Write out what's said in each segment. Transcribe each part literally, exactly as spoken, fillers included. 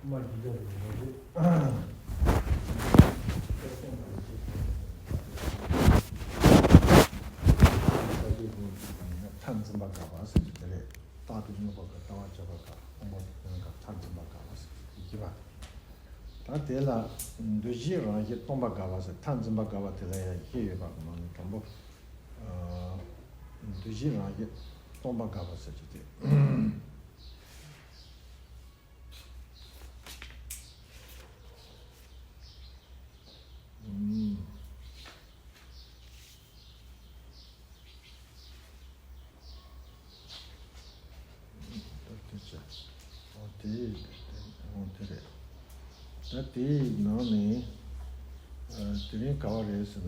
མ་འདི་འདྲ་རེད་མ་རེད། མཐར་འཛིན་པ་དགག་པ་ཟེར་གྱི་དེ་རེད། རྟག་ཏུ་སྙོམས་པ་དགག་ལྟ་བ་དཔྱད་པ་དགག་དབང་པོ་དེ་དོན་དགག་མཐར་འཛིན་པ་དགག་པ་ཟེར་གྱི་ཡིན་པ། ད་དེ་ལ་འདུ་བྱེད་རང་བཞིན་སྟོང་པ་དགག་པ་ཟེར། མཐར་འཛིན་པ་དགག་པ་དེ་ལ་ཡང་བཞི་ཡོད་པ་གི་ནང་ནས་དང་པོ། ཨ། འདུ་བྱེད་རང་བཞིན་སྟོང་པ་དགག་པ་ཟེར་གྱི་དེ། ཨུམ། ད་དེ་ཆ། འོ་དེ། འོ་དེ་རེད། ད་དེའི་ནང་ནས། ཨ། དེ་རིང་ག་བ་རེད་ཟེར་ན།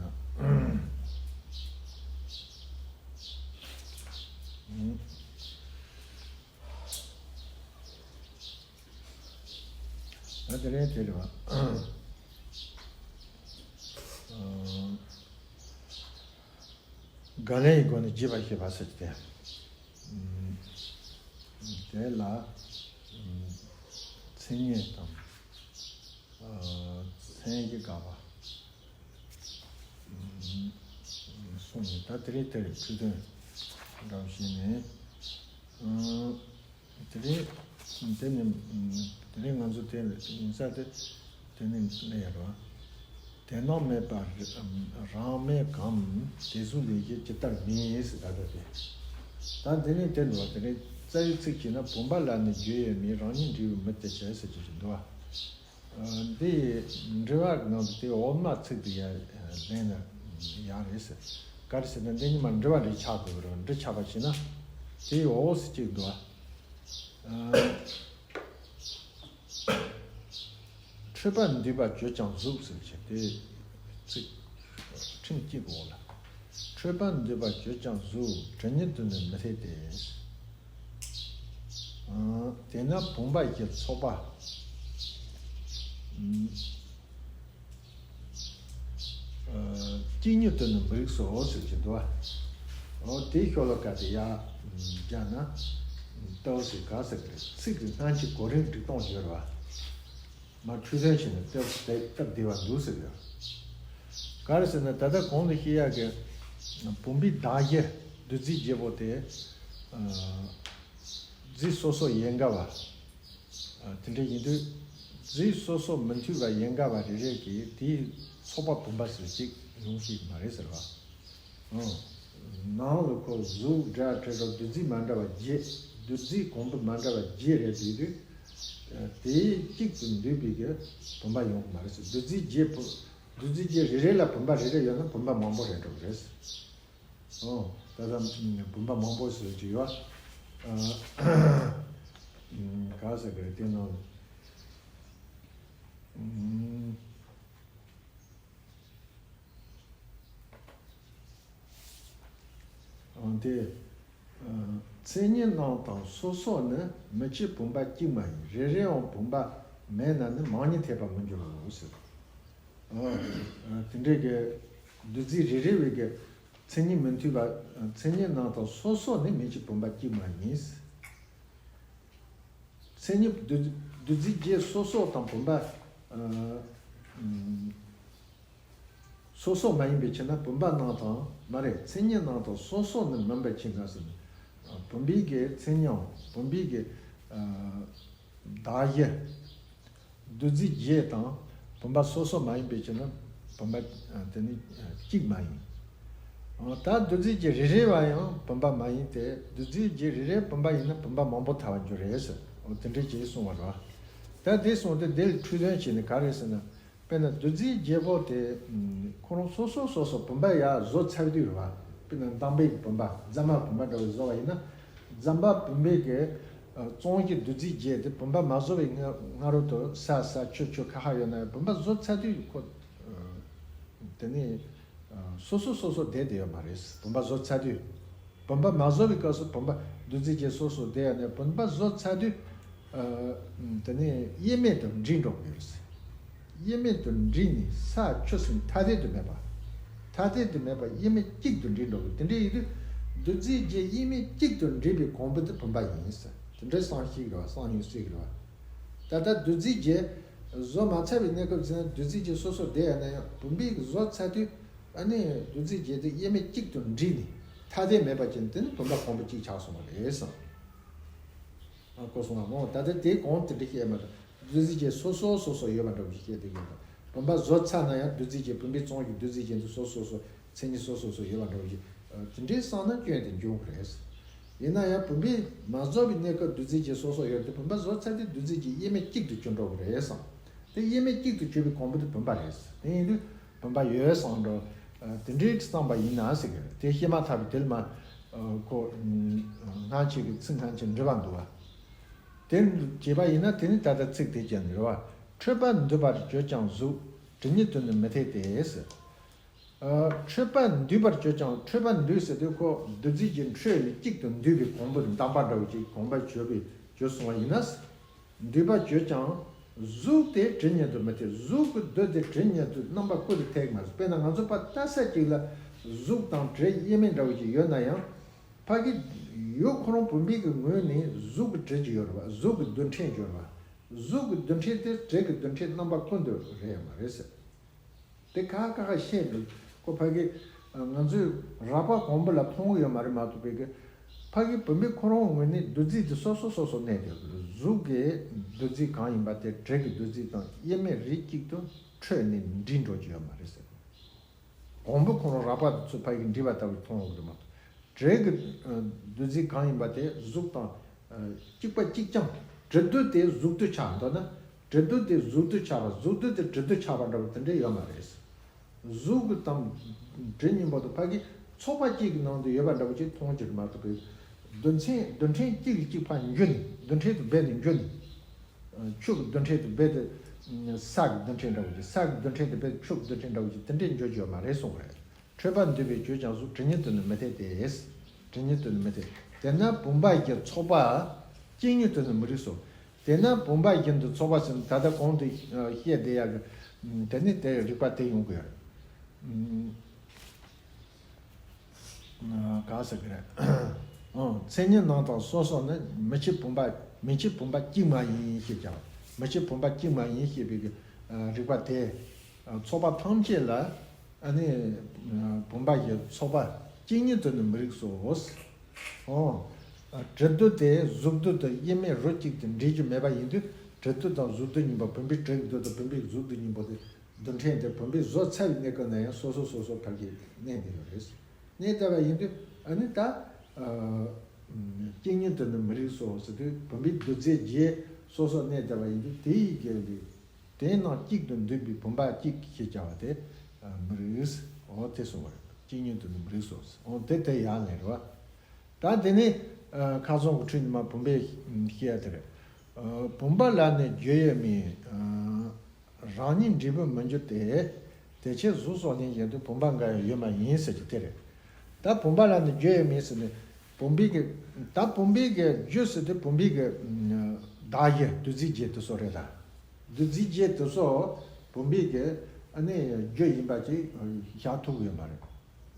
ཨུམ། ད་དེ་རིང་དེ་རེད་བ། ཨ། དགག་ལན་གྱི་སྒོ་ནས་རྗེས་དཔག་བྱེད་པ་ཟེར་གྱི་དེ། ཨུམ། དེ་ལ། ཨུམ། མཚན་ཉིད་དང་། ཨ། མཚན་གྱི་དགག་པ། ཨུམ། གསུངས་ནས། ད་དེ་རིང་དེ་རེད། འཁྲུལ་དོན་འདྲ་བོ་བྱས་ནས། ཨུམ། དེ་རིང་། དེ་ནི། དེ་རིང་ང་ཚོ་དེ་ཡིན་ས་དེ། དེ་ནི་གནས་ཡོད་རེད་བ། དེ་སྣང་མེད་པ་རང་མེད་གམ། དེ་གཟུགས་ལས་གཞན་ཇི་ལྟར་མིན་ཟེར། ད་ལྟ་དེ། ད་འདི་ནི་དེ་འདུག་བ། དེ་ནི་རྩ་བའི་ཚིག་བྱས་ན། བུམ་པ་ལ་ནི་རྒྱུ་ཡོད་མིན། རང་ཉིད་འབྲས་བུའི་མུ་སྟེགས་བྱེད་ཟེར་གྱི་ཞིག་འདུག་བ། ཨ། འདི་ཡི་འགྲེལ་པ་ནང་དུ་དེ་འོག་མ་ཚིག་དེ་ཡང་ལེན་ན་ཡག་རེད་ཟེར། ག་རེ་ཟེར་ན། འདི་ཉི་མ་འགྲེལ་པ་འདྲ་ཆགས་འདུག་རེད། འདྲ་ཆགས་པ་བྱས་ན་དེ་འོག་ཟེར་གྱི་འདུག་བ། ཨ། འཕྲོད་པ་འདུས་པ་བརྗོད་ཀྱང་གཟུགས་ཟེར་བྱས་དེ་ཚིག་ཁྲིམས་གཅིག་གི་འོག་ལ། འཕྲོད་པ་འདུས་པ་བརྗོད་ཀྱང་གཟུགས། དྲི་ཉིད་དུ་ནི་མི་སླེབས་ཏེ། ཨ། དེས་ན་བུམ་པ་བཞི་ཚོགས་པ། ཨུམ། ཨ། གཅིག་ཉིད་དུ་ནི་མི་རིགས་སོ་ཟེར་གྱི་འདུག་བ། འོ་དེའི་ཤོ་ལོ་ཀ་དེ་ཡར་སྦྱར་ན། ལྟོ་ཟེར་ག་ཟེར་གི་རེད། ཚིག་གི་སྔ་ཕྱི་གོ་རིམ་སྒྲིག་སྟངས་ཡོད་རེད་བ། མར་འཁྲུལ་དོན་བྱས་ནས་སྟབས་བདེ་སྟབས་བདེ་བ་འདུག་ཟེར་གི་རེད། ག་རེ་ཟེར་ན། ད་ལྟ་གོང་དུ་བཤད་ཡག་གི་བུམ་པའི་བདག་གཞན་བདུད་རྩིའི་རྒྱལ་པོ་དེ། ཨ། རྫས་སོ་སོ་ཡན་གར་བ། ཨ། དེ་འདྲ་ཡིན་དུས། རྫས་སོ་སོ་མི་མཐུན་པ་ཡན་གར་བ་རེ་རེ་གིས་དེའི་ཚོགས་པ་བུམ་པ་ཟེར་གཅིག་ཡོང་ཤེས་ཀྱི་མ་རེད་ཟེར་བ། ཨང་། ནང་ལ་ཁོ་གཟུགས་སྒྲ་དྲི་རོ་བདུད་རྩི་མ་འདྲ་བ་བརྒྱད། བདུད་རྩིའི་གོང་བུ་མ་འདྲ་བ་བརྒྱད་རེད་དུས་དུས། ཨ། དེའི་གཅིག་ཏུ་འདུས་པའི་གི་བུམ་པ་ཡོང་གི་མ་རེད་ཟེར། བདུད་རྩིའི་རྒྱུད་བུ། བདུད་རྩིའི་རྒྱུད་རེ་རེ་ལ་བུམ་པ་རེ་རེ་ཡོད་ན་བུམ་པ་མང་པོ་རེད་འགྲོ་གི་རེད། ཨོ། ད་ལྟ་བུམ་པ་མང་པོ་ཟེར་གྱི་ཡོད། ཨ། ག་ཟེར་གི་རེད་དེ་ནང་། ཨ། དེ། ཨ། མཚན་ཉིད་རྣམས་དང་སོ་སོ་ནི། མི་སྐྱེ་བུམ་པ་གཅིག་མ་ཡིན། རེ་རེའང་བུམ་པ་མེད་ན་ནི། མང་ཉིད་འཐད་པར་མི་འགྱུར་རོ་ཟེར། ཨ། ཨ། དེ་འདྲའི་གི་བདུད་རྩི་རེ་རེ་བའི་གི་མཚན་ཉིད་མི་མཐུན་པ། མཚན་ཉིད་རྣམས་དང་སོ་སོ་ནི་མི་སྐྱེ་བུམ་པ་གཅིག་མ་ཡིན། མཚན་ཉིད་བདུད་བདུད་རྩིའི་རྒྱུད་སོ་སོ་དང་བུམ་པ། ཨ། ཨུམ། སོ་སོ་མ་ཡིན་པའི་ཕྱིར་ན། བུམ་པ་རྣམས་དང་མ་རེད། མཚན་ཉིད་རྣམས་དང་སོ་སོ་ནི་མིན་པའི་ཕྱིར་ན་ཟེར་ན། བུམ་པའི་གི་མཚན་ཉིད་བུམ་པའི་གི། ཨ། བདག་གཞན། བདུད་རྩིའི་རྒྱུད་དང་བུམ་པ་སོ་སོ་མ་ཡིན་པའི་ཕྱིར་ན། བུམ་པ། ཨ། དེ་ནི། ཨ། གཅིག་མ་ཡིན། ཨ། ད་བདུད་རྩིའི་རྒྱུད་རེ་རེ་བ་ཡང་བུམ་པ་མ་ཡིན་ཏེ། བདུད་རྩིའི་རྒྱུད་རེ་རེ་བུམ་པ་ཡིན་ན་བུམ་པ་མང་པོ་ཐལ་བར་འགྱུར་རེད་ཟེར། འོ་དེ་འདྲ་ཅིག་གསུངས་པ་རེད་བ། ད་དེ་གསུངས་ཏེ་དེ་ལ་འཁྲུལ་དོན་བྱས་ནས་ག་རེ་ཟེར་ན། དཔེར་ན་བདུད་རྩིའི་རྒྱལ་པོ་དེ། ཨུམ། ཁོ་རང་སོ་སོ་སོ་སོ་བུམ་པ་ཡར་བཟོ་ཚར་དུས་རེད་བ། དཔེར་ན་འདམ་བུའི་བུམ་པ། རྫ་མ་བུམ་པ་འདྲ་བོ་བཟོ་བ་ཡིན་ན། རྫམ་པ་བུམ་པའི་གི། ཨ། གཙོ་བོ་གི་བདུད་རྩིའི་རྒྱལ་དེ་བུམ་པ་མ་བཟོ་བའི་སྔ་སྔ་རོལ་དུ་ས་ས་ཆུ་ཆུ་ཁ་ཁ་ཡོད་ན་ཡང་བུམ་པ་བཟོ་ཚར་དུས་ཁོ། ཨ། དེ་ནི། ཨ། སོ་སོ་སོ་སོ་བསྡད་བསྡད་ཡོད་མ་རེད། བུམ་པ་བཟོ་ཚར་དུས། བུམ་པ་མ་བཟོ་བའི་སྐབས་སུ་བུམ་པ་བདུད་རྩིའི་རྒྱལ་སོ་སོ་བསྡད་ཡོད་ནས། བུམ་པ་བཟོ་ཚར་དུས། ཨ། དེ་ནི་དབྱེར་མེད་དུ་འདྲེས་འགྲོ་གི་ཡོད་རེད། དབྱེར་མེད་དུ་འདྲེས་ནས་ས་ཆུ་གསུམ་ཐ་དད་དུ་མེད་པ། ཐ་དད་དུ་མེད་པ་དབྱེར་མེད་གཅིག་ཏུ་འདྲེས་འགྲོ་གི། དེ་འདྲ་ཡིན་དུས་བདུད་རྩིའི་རྒྱུད་དབྱེར་མེད་གཅིག་ཏུ་འདྲེས་པའི་གོང་བུ་དེ་བུམ་པ་ཡིན་ཟེར། དེ་འདྲའི་བསམ་ཤེས་ཀྱི་རེད་བ། བསམ་ཡོང་སྲིད་ཀྱི་རེད་བ། ད་ལྟ་བདུད་རྩི་བརྒྱད་བཟོ་མ་ཚར་བའི་གནས་སྐབས་ཟེར་ན། བདུད་རྩི་བརྒྱད་སོ་སོར་བསྡད་ཡོད་ན་ཡང་། བུམ་པའི་བཟོ་ཚར་དུས་ཨ་ནི་བདུད་རྩི་བརྒྱད་དེ་དབྱེར་མེད་གཅིག་ཏུ་འདྲེས་ནས་ཐ་དད་མེད་པ་ཅན་དེ་ནི་བུམ་པ་གང་པོ་གཅིག་ཆགས་སོང་བ་རེད་བསམ། ཨ་གོ་སོང་ང་མོ། ད་ལྟ་དེ་གོང་དེ་འདྲ་བཤད་མ་གཏོགས། བདུད་རྩི་བརྒྱད་སོ་སོ་སོ་སོ་ཡོད་པ་འདྲ་བོ་ཞིག་བཤད་དེ་ཡོད་པ། བུམ་པ་བཟོ་ཚར་ན་ཡང་བདུད་རྩི་བརྒྱད། བུམ་པའི་ཙོང་གི་བདུད་རྩི་བརྒྱད་དེ་སོ་སོ་སོ། མཚན་ཉིད་སོ་སོ་སོ་ཡོད་པ་འདྲ་བོ་ཞིག། ཨ་དེ་འདྲའི་བསམ་ན་སྐྱོན་དེ་འབྱུང་གི་རེད། ཡིན་ན་ཡང་བུམ་པས་མ་བཟོ་བའི་གནས་སྐབས་བདུད་རྩི་བརྒྱད་སོ་སོ་ཡོད་དེ། བུམ་པ་བཟོ་ཚར་དུས་བདུད་རྩི་བརྒྱད་དབྱེར་མེད་གཅིག་ཏུ་གྱུར་འགྲོ་གི་རེད་བསམ། དེ་དབྱེར་མེད་གཅིག་ཏུ་གྱུར་པའི་གོང་བུ་དེ་བུམ་པ་རེད། དེ་ཡིན་དུས་བུམ་པ་ཡོད་བསམ་འགྲོ། ཨ་དེ་འདྲའི་བསམ་པ་ཡིན་ན་ཟེར་གི་རེད། དེ་བཤད་མ་ཐག་པའི་དེ་ལ་མ། ཨ་ཁོ་སྔ་ཕྱི་གི་ཚིག་སྔ་ཕྱི་འབྲེལ་བ་འདུག་བ། དེ་བྱས་པ་ཡིན་ན་དེ་ནི་ད་ལྟ་ཚིག་དེ་ཅན་རེད་བ། འཕྲོད་པ་འདུས་པར་གྱུར་ཀྱང་གཟུགས། དྲི་ཉིད་དུ་ནི་མི་འཐད་དེ་ཟེར། ཨ་འཕྲོད་པ་འདུས་པར་གྱུར་ཀྱང་། འཕྲོད་པ་འདུས་ཟེར་དུས་ཁོ་བདུད་རྩི་གི་འཕྲོས་ནས་གཅིག་ཏུ་འདུས་པའི་གོང་བུ་དེ་འདམ་པ་འདྲ་བོ་ཅིག་གོང་བུ་གྱུར་པའི་གྱུར་སོང་བ་ཡིན་ན། འདུས་པར་གྱུར་ཀྱང་གཟུགས་དེ་དྲི་ཉིད་དུ་མི་འཐད། གཟུགས་ཀྱི་བདུད་དེ་དྲི་ཉིད་དུ་རྣམ་པ་ཀུན་ཏུ་འཐད་ཀྱི་མ་རེད། དཔེར་ན་ང་ཚོ་ཕར་ལྟ་ས་གཅིག་ལ་གཟུགས་དང་དྲི་དབྱེར་མེད་འདྲ་བོ་ཅིག་ཡོད་ན་ཡང་། ཕ་གི་ཡུལ་ཁོ་རང་བུམ་པའི་གི་ངོས་ནས་གཟུགས་ཀྱི་དྲི་ཅིག་ཡོད་རེད་བ། གཟུགས་ཀྱི་རྡུལ་ཕྲན་ཅིག་ཡོད་རེད་བ། གཟུགས་ཀྱི་རྡུལ་ཕྲན་དེ་དྲི་གི་རྡུལ་ཕྲན་རྣམ་པ་ཀུན་ཏུ་རེད་ཡོད་མ་རེད་ཟེར། དེ་ཁ་ཁ་ཁ་བཤད་འདུག་ཁོ་ཕ་གི་ང་ཚོས་རགས་པ་གོང་བུ་ལ་མཐོང་གི་ཡོད་མ་རེད་མ་གཏོགས། ཕ་གི་ཕ་གི་བུམ་པའི་ཁོ་རང་ངོས་ནས་བདུད་རྩི་དེ་སོ་སོ་སོ་སོ་གནས་དེ། གཟུགས་ཀྱི་བདུད་རྩི་གང་ཡིན་པ་དེ་དྲི་གི་བདུད་རྩི་དང་དབྱེར་མེད་རིགས་གཅིག་ཏུ་འཕྲོས་ནས་འདྲེས་འགྲོ་གི་ཡོད་མ་རེད་ཟེར། གོང་བུ་ཁོ་རང་རགས་པ་དེ་ཚོ་ཕ་གི་འདྲེས་པ་ལྟ་བུ་མཐོང་གི་རེད་མ་གཏོགས། དྲི་གི་ཨ་བདུད་རྩི་གང་ཡིན་པ་དེ་གཟུགས་དང་ཨ་གཅིག་པ་གཅིག་རྐྱང་། དྲི་བདུད་དེ་གཟུགས་བདུད་ཆགས། མདོར་ན་དྲི་བདུད་དེ་གཟུགས་བདུད་ཆགས་པ། གཟུགས་བདུད་དེ་དྲི་བདུད་ཆགས་པ་འདྲ་བོ་དེ་འདྲ་ཡོད་མ་རེད། གཟུགས་ཀྱི་དང་དྲི་གཉིས་པོ་དེ་ཕ་གི་ཚོགས་པ་གཅིག་གི་ནང་དུ་ཡོད་པ་འདྲ་བོ་ཅིག་མཐོང་གི་རེད་མ་གཏོགས། རྡུལ་ཕྲན་རྡུལ་ཕྲན་གཅིག་ལས་གཅིག་ཕར་འགྱུར་ནས། རྡུལ་ཕྲན་དེ་རྦད་དེ་འགྱུར་ནས། ཆུ་གི་རྡུལ་ཕྲན་དེ་རྦད་དེ་ས་གི་རྡུལ་ཕྲན་འདྲ་བོ་ཅིག་ས་གི་རྡུལ་ཕྲན་དེ་རྦད་དེ་ཆུ་གི་རྡུལ་ཕྲན་འདྲ་བོ་ཅིག་དེ་འདྲས་འགྱུར་གྱི་ཡོད་མ་རེད་གསུངས་པ་རེད། འཕྲོད་པ་འདུས་པར་གྱུར་ཀྱང་གཟུགས། དྲི་ཉིད་དུ་ནི་མི་འཐད་དེ། དྲི་ཉིད་དུ་ནི་མི་འཐད། དེས་ན་བུམ་པ་བཞིན་ཚོགས་པ། གཅིག་ཉིད་དུ་ནི་མི་རིགས་སོ། དེས་ན་བུམ་པ་བཞིན་དུ་ཚོགས་པ་ཟེར་ན་ད་ལྟ་གོང་དུ་བཤད་བསྡད་ཡག་གི་དེ་ནི་དེ་རིགས་པ་དེ་ཡོང་གི་ཡོད་རེད། ག་ཟེར་གི་རེད། ཨང་། མཚན་ཉིད་རྣམས་དང་སོ་སོ་ནི། མི་ཕྱེད་བུམ་པ། མི་ཕྱེད་བུམ་པ་གཅིག་མ་ཡིན་ཞེས་ཀྱང་། མི་ཕྱེད་བུམ་པ་གཅིག་མ་ཡིན་ཞེས་པའི་གི་རིགས་པ་དེ། ཚོགས་པ་ཐམས་ཅད་ལ་ཨ་ནི་བུམ་པ་བཞིན་ཚོགས་པ་གཅིག་ཉིད་དུ་ནི་མི་རིགས་སོ། ཨང་། དྲི་བདུད་དེ་གཟུགས་བདུད་དུ་དབྱེར་མེད་རོ་གཅིག་ཏུ་འདྲེས་རྒྱུ་མེད་པ་ཡིན་དུས། དྲི་བདུད་དང་གཟུགས་བདུད་གཉིས་པོ། བུམ་པའི་དྲི་གི་བདུད་དང་བུམ་པའི་གཟུགས་བདུད་གཉིས་པོ་དེ། རྡུལ་ཕྲན་དེ་བུམ་པས་བཟོ་ཚར་བའི་གནས་སྐབས་ན་ཡང་སོ་སོ་སོ་སོ་ཕ་གིར་གནས་བསྡད་ཡོད་རེད། གནས་བསྡད་པ་ཡིན་དུས་ཨ་ནི་ད་ཨ་གཅིག་ཉིད་དུ་ནི་མི་རིགས་སོ་ཟེར་དུས། བུམ་པའི་བདུད་རྩི་བརྒྱད་སོ་སོ་གནས་བསྡད་པ་ཡིན་དུས། དེ་ཡི་གེ་ལས་དེ་རྣམས་གཅིག་ཏུ་འདུས་པའི་བུམ་པ་གཅིག་ཞེས་བྱ་བ་དེ་མི་རིགས། འོ་དེ་གསུངས་པ་རེད། གཅིག་ཉིད་དུ་ནི་མི་རིགས་སོ། འོ་དེ་དེ་ཡང་ལན་རེད་བ། ད་དེ་ནི་ཨ་ཁ་སང་གི་འཕྲོས་ནས་མར་བུམ་པས་བཤད་ཡ་དེ་རེད། ཨ་བུམ་པ་ལ་ནི་རྒྱུ་ཡོད་མིན། ཨ་རང་ཉིད་འབྲས་བུར་མི་འགྱུར་ཏེ། དེ་ཕྱིར་གཟུགས་སོགས་ལས་གཞན་དུ། བུམ་པ་འགའ་ཡང་ཡོད་མ་ཡིན་ཟེར་གྱི་དེ་རེད། ད་བུམ་པ་ལ་ནི་རྒྱུ་ཡོད་མིན་ཟེར་ནས། བུམ་པའི་གི་ད་བུམ་པའི་གི་རྒྱུ་ཟེར་དུས་བུམ་པའི་གི་ཨ་བདག་གཞི་བདུད་རྩི་བརྒྱད་དེ་ཚོ་རེད་ད། བདུད་རྩི་བརྒྱད་དེ་ཚོ་བུམ་པའི་གི་ཨ་ནི་རྒྱུ་ཡིན་པ་ཅིག་བཞག་ཐུབ་ཀྱི་ཡོད་མ་རེད།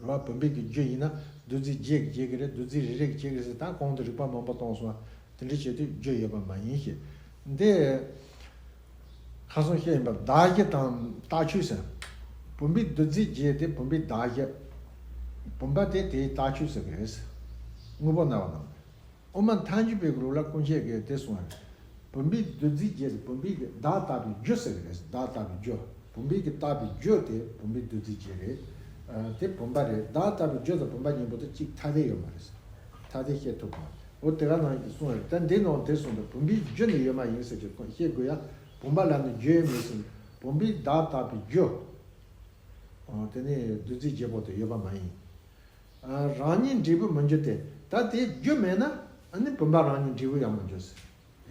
རེད་བ། བུམ་པའི་གི་རྒྱུ་ཡིན་ན་བདུད་རྩི་བརྒྱད་ཀྱིས་བྱེད་ཀྱི་རེད། བདུད་རྩི་རེ་རེ་གིས་བྱེད་ཀྱི་རེད་ཟེར། ད་གོང་དུ་རིགས་པ་མང་པོ་བཏང་སོང་བ། དེ་འདྲ་བྱེད་དུས་རྒྱུ་ཡོད་པ་མ་ཡིན་ཞེས། འདི་ཁ་སང་བཤད་ཡིན་པ། བདག་གཞི་དང་རྟགས་ཆོས་ཟེར། བུམ་པའི་བདུད་རྩི་བརྒྱད་དེ་བུམ་པའི་བདག་གཞི། བུམ་པ་དེ་དེའི་རྟགས་ཆོས་ཟེར་གྱི་རེད། དངོས་པོ་སྨྲ་བ་རྣམས། དབུ་མ་ཐལ་འགྱུར་བའི་ལུགས་ལ་ཀུན་བཤད་ཀྱིས་དེ་གསུངས་པ་རེད། བུམ་པའི་བདུད་རྩི་བརྒྱད་དེ་བུམ་པའི་གི་བདག་ལྟ་བུའི་རྒྱུ་ཟེར་གི་རེད། བདག་ལྟ་བུའི་རྒྱུ། བུམ་པའི་གི་ལྟ་བུའི་རྒྱུ་དེ་བུམ་པའི་བདུད་རྩི་བརྒྱད་རེད། ཨ་དེ་བུམ་པ་རེད། བདག་ལྟ་བུའི་རྒྱུ་དང་བུམ་པ་གཉིས་པོ་དེ་གཅིག་ཐ་དད་ཡོད་མ་རེད། ཐ་དད་བཤད་ཐུབ་པ། འོ་དེ་ག་ནང་གི་གསུངས་རེད། ད་འདི་ནང་དེ་གསུངས་པའི་བུམ་པའི་རྒྱུ་ནི་ཡོད་མ་ཡིན་ཟེར་གྱི་བཤད་དགོས་ཡ། བུམ་པ་ལ་ནི་རྒྱུ་ཡོད་མིན་ཟེར། བུམ་པའི་བདག་ལྟ་བུའི་རྒྱུ། ཨ་དེ་ནི་བདུད་རྩི་བརྒྱད་པོ་དེ་ཡོད་པ་མ་ཡིན། ཨ་རང་ཉིད་འབྲས་བུར་མི་འགྱུར་ཏེ། ད་དེའི་རྒྱུ་མེད་ན་ཨ་ནི་བུམ་པ་རང་ཉིད་འབྲས་བུར་ཡང་མི་འགྱུར་ཟེར།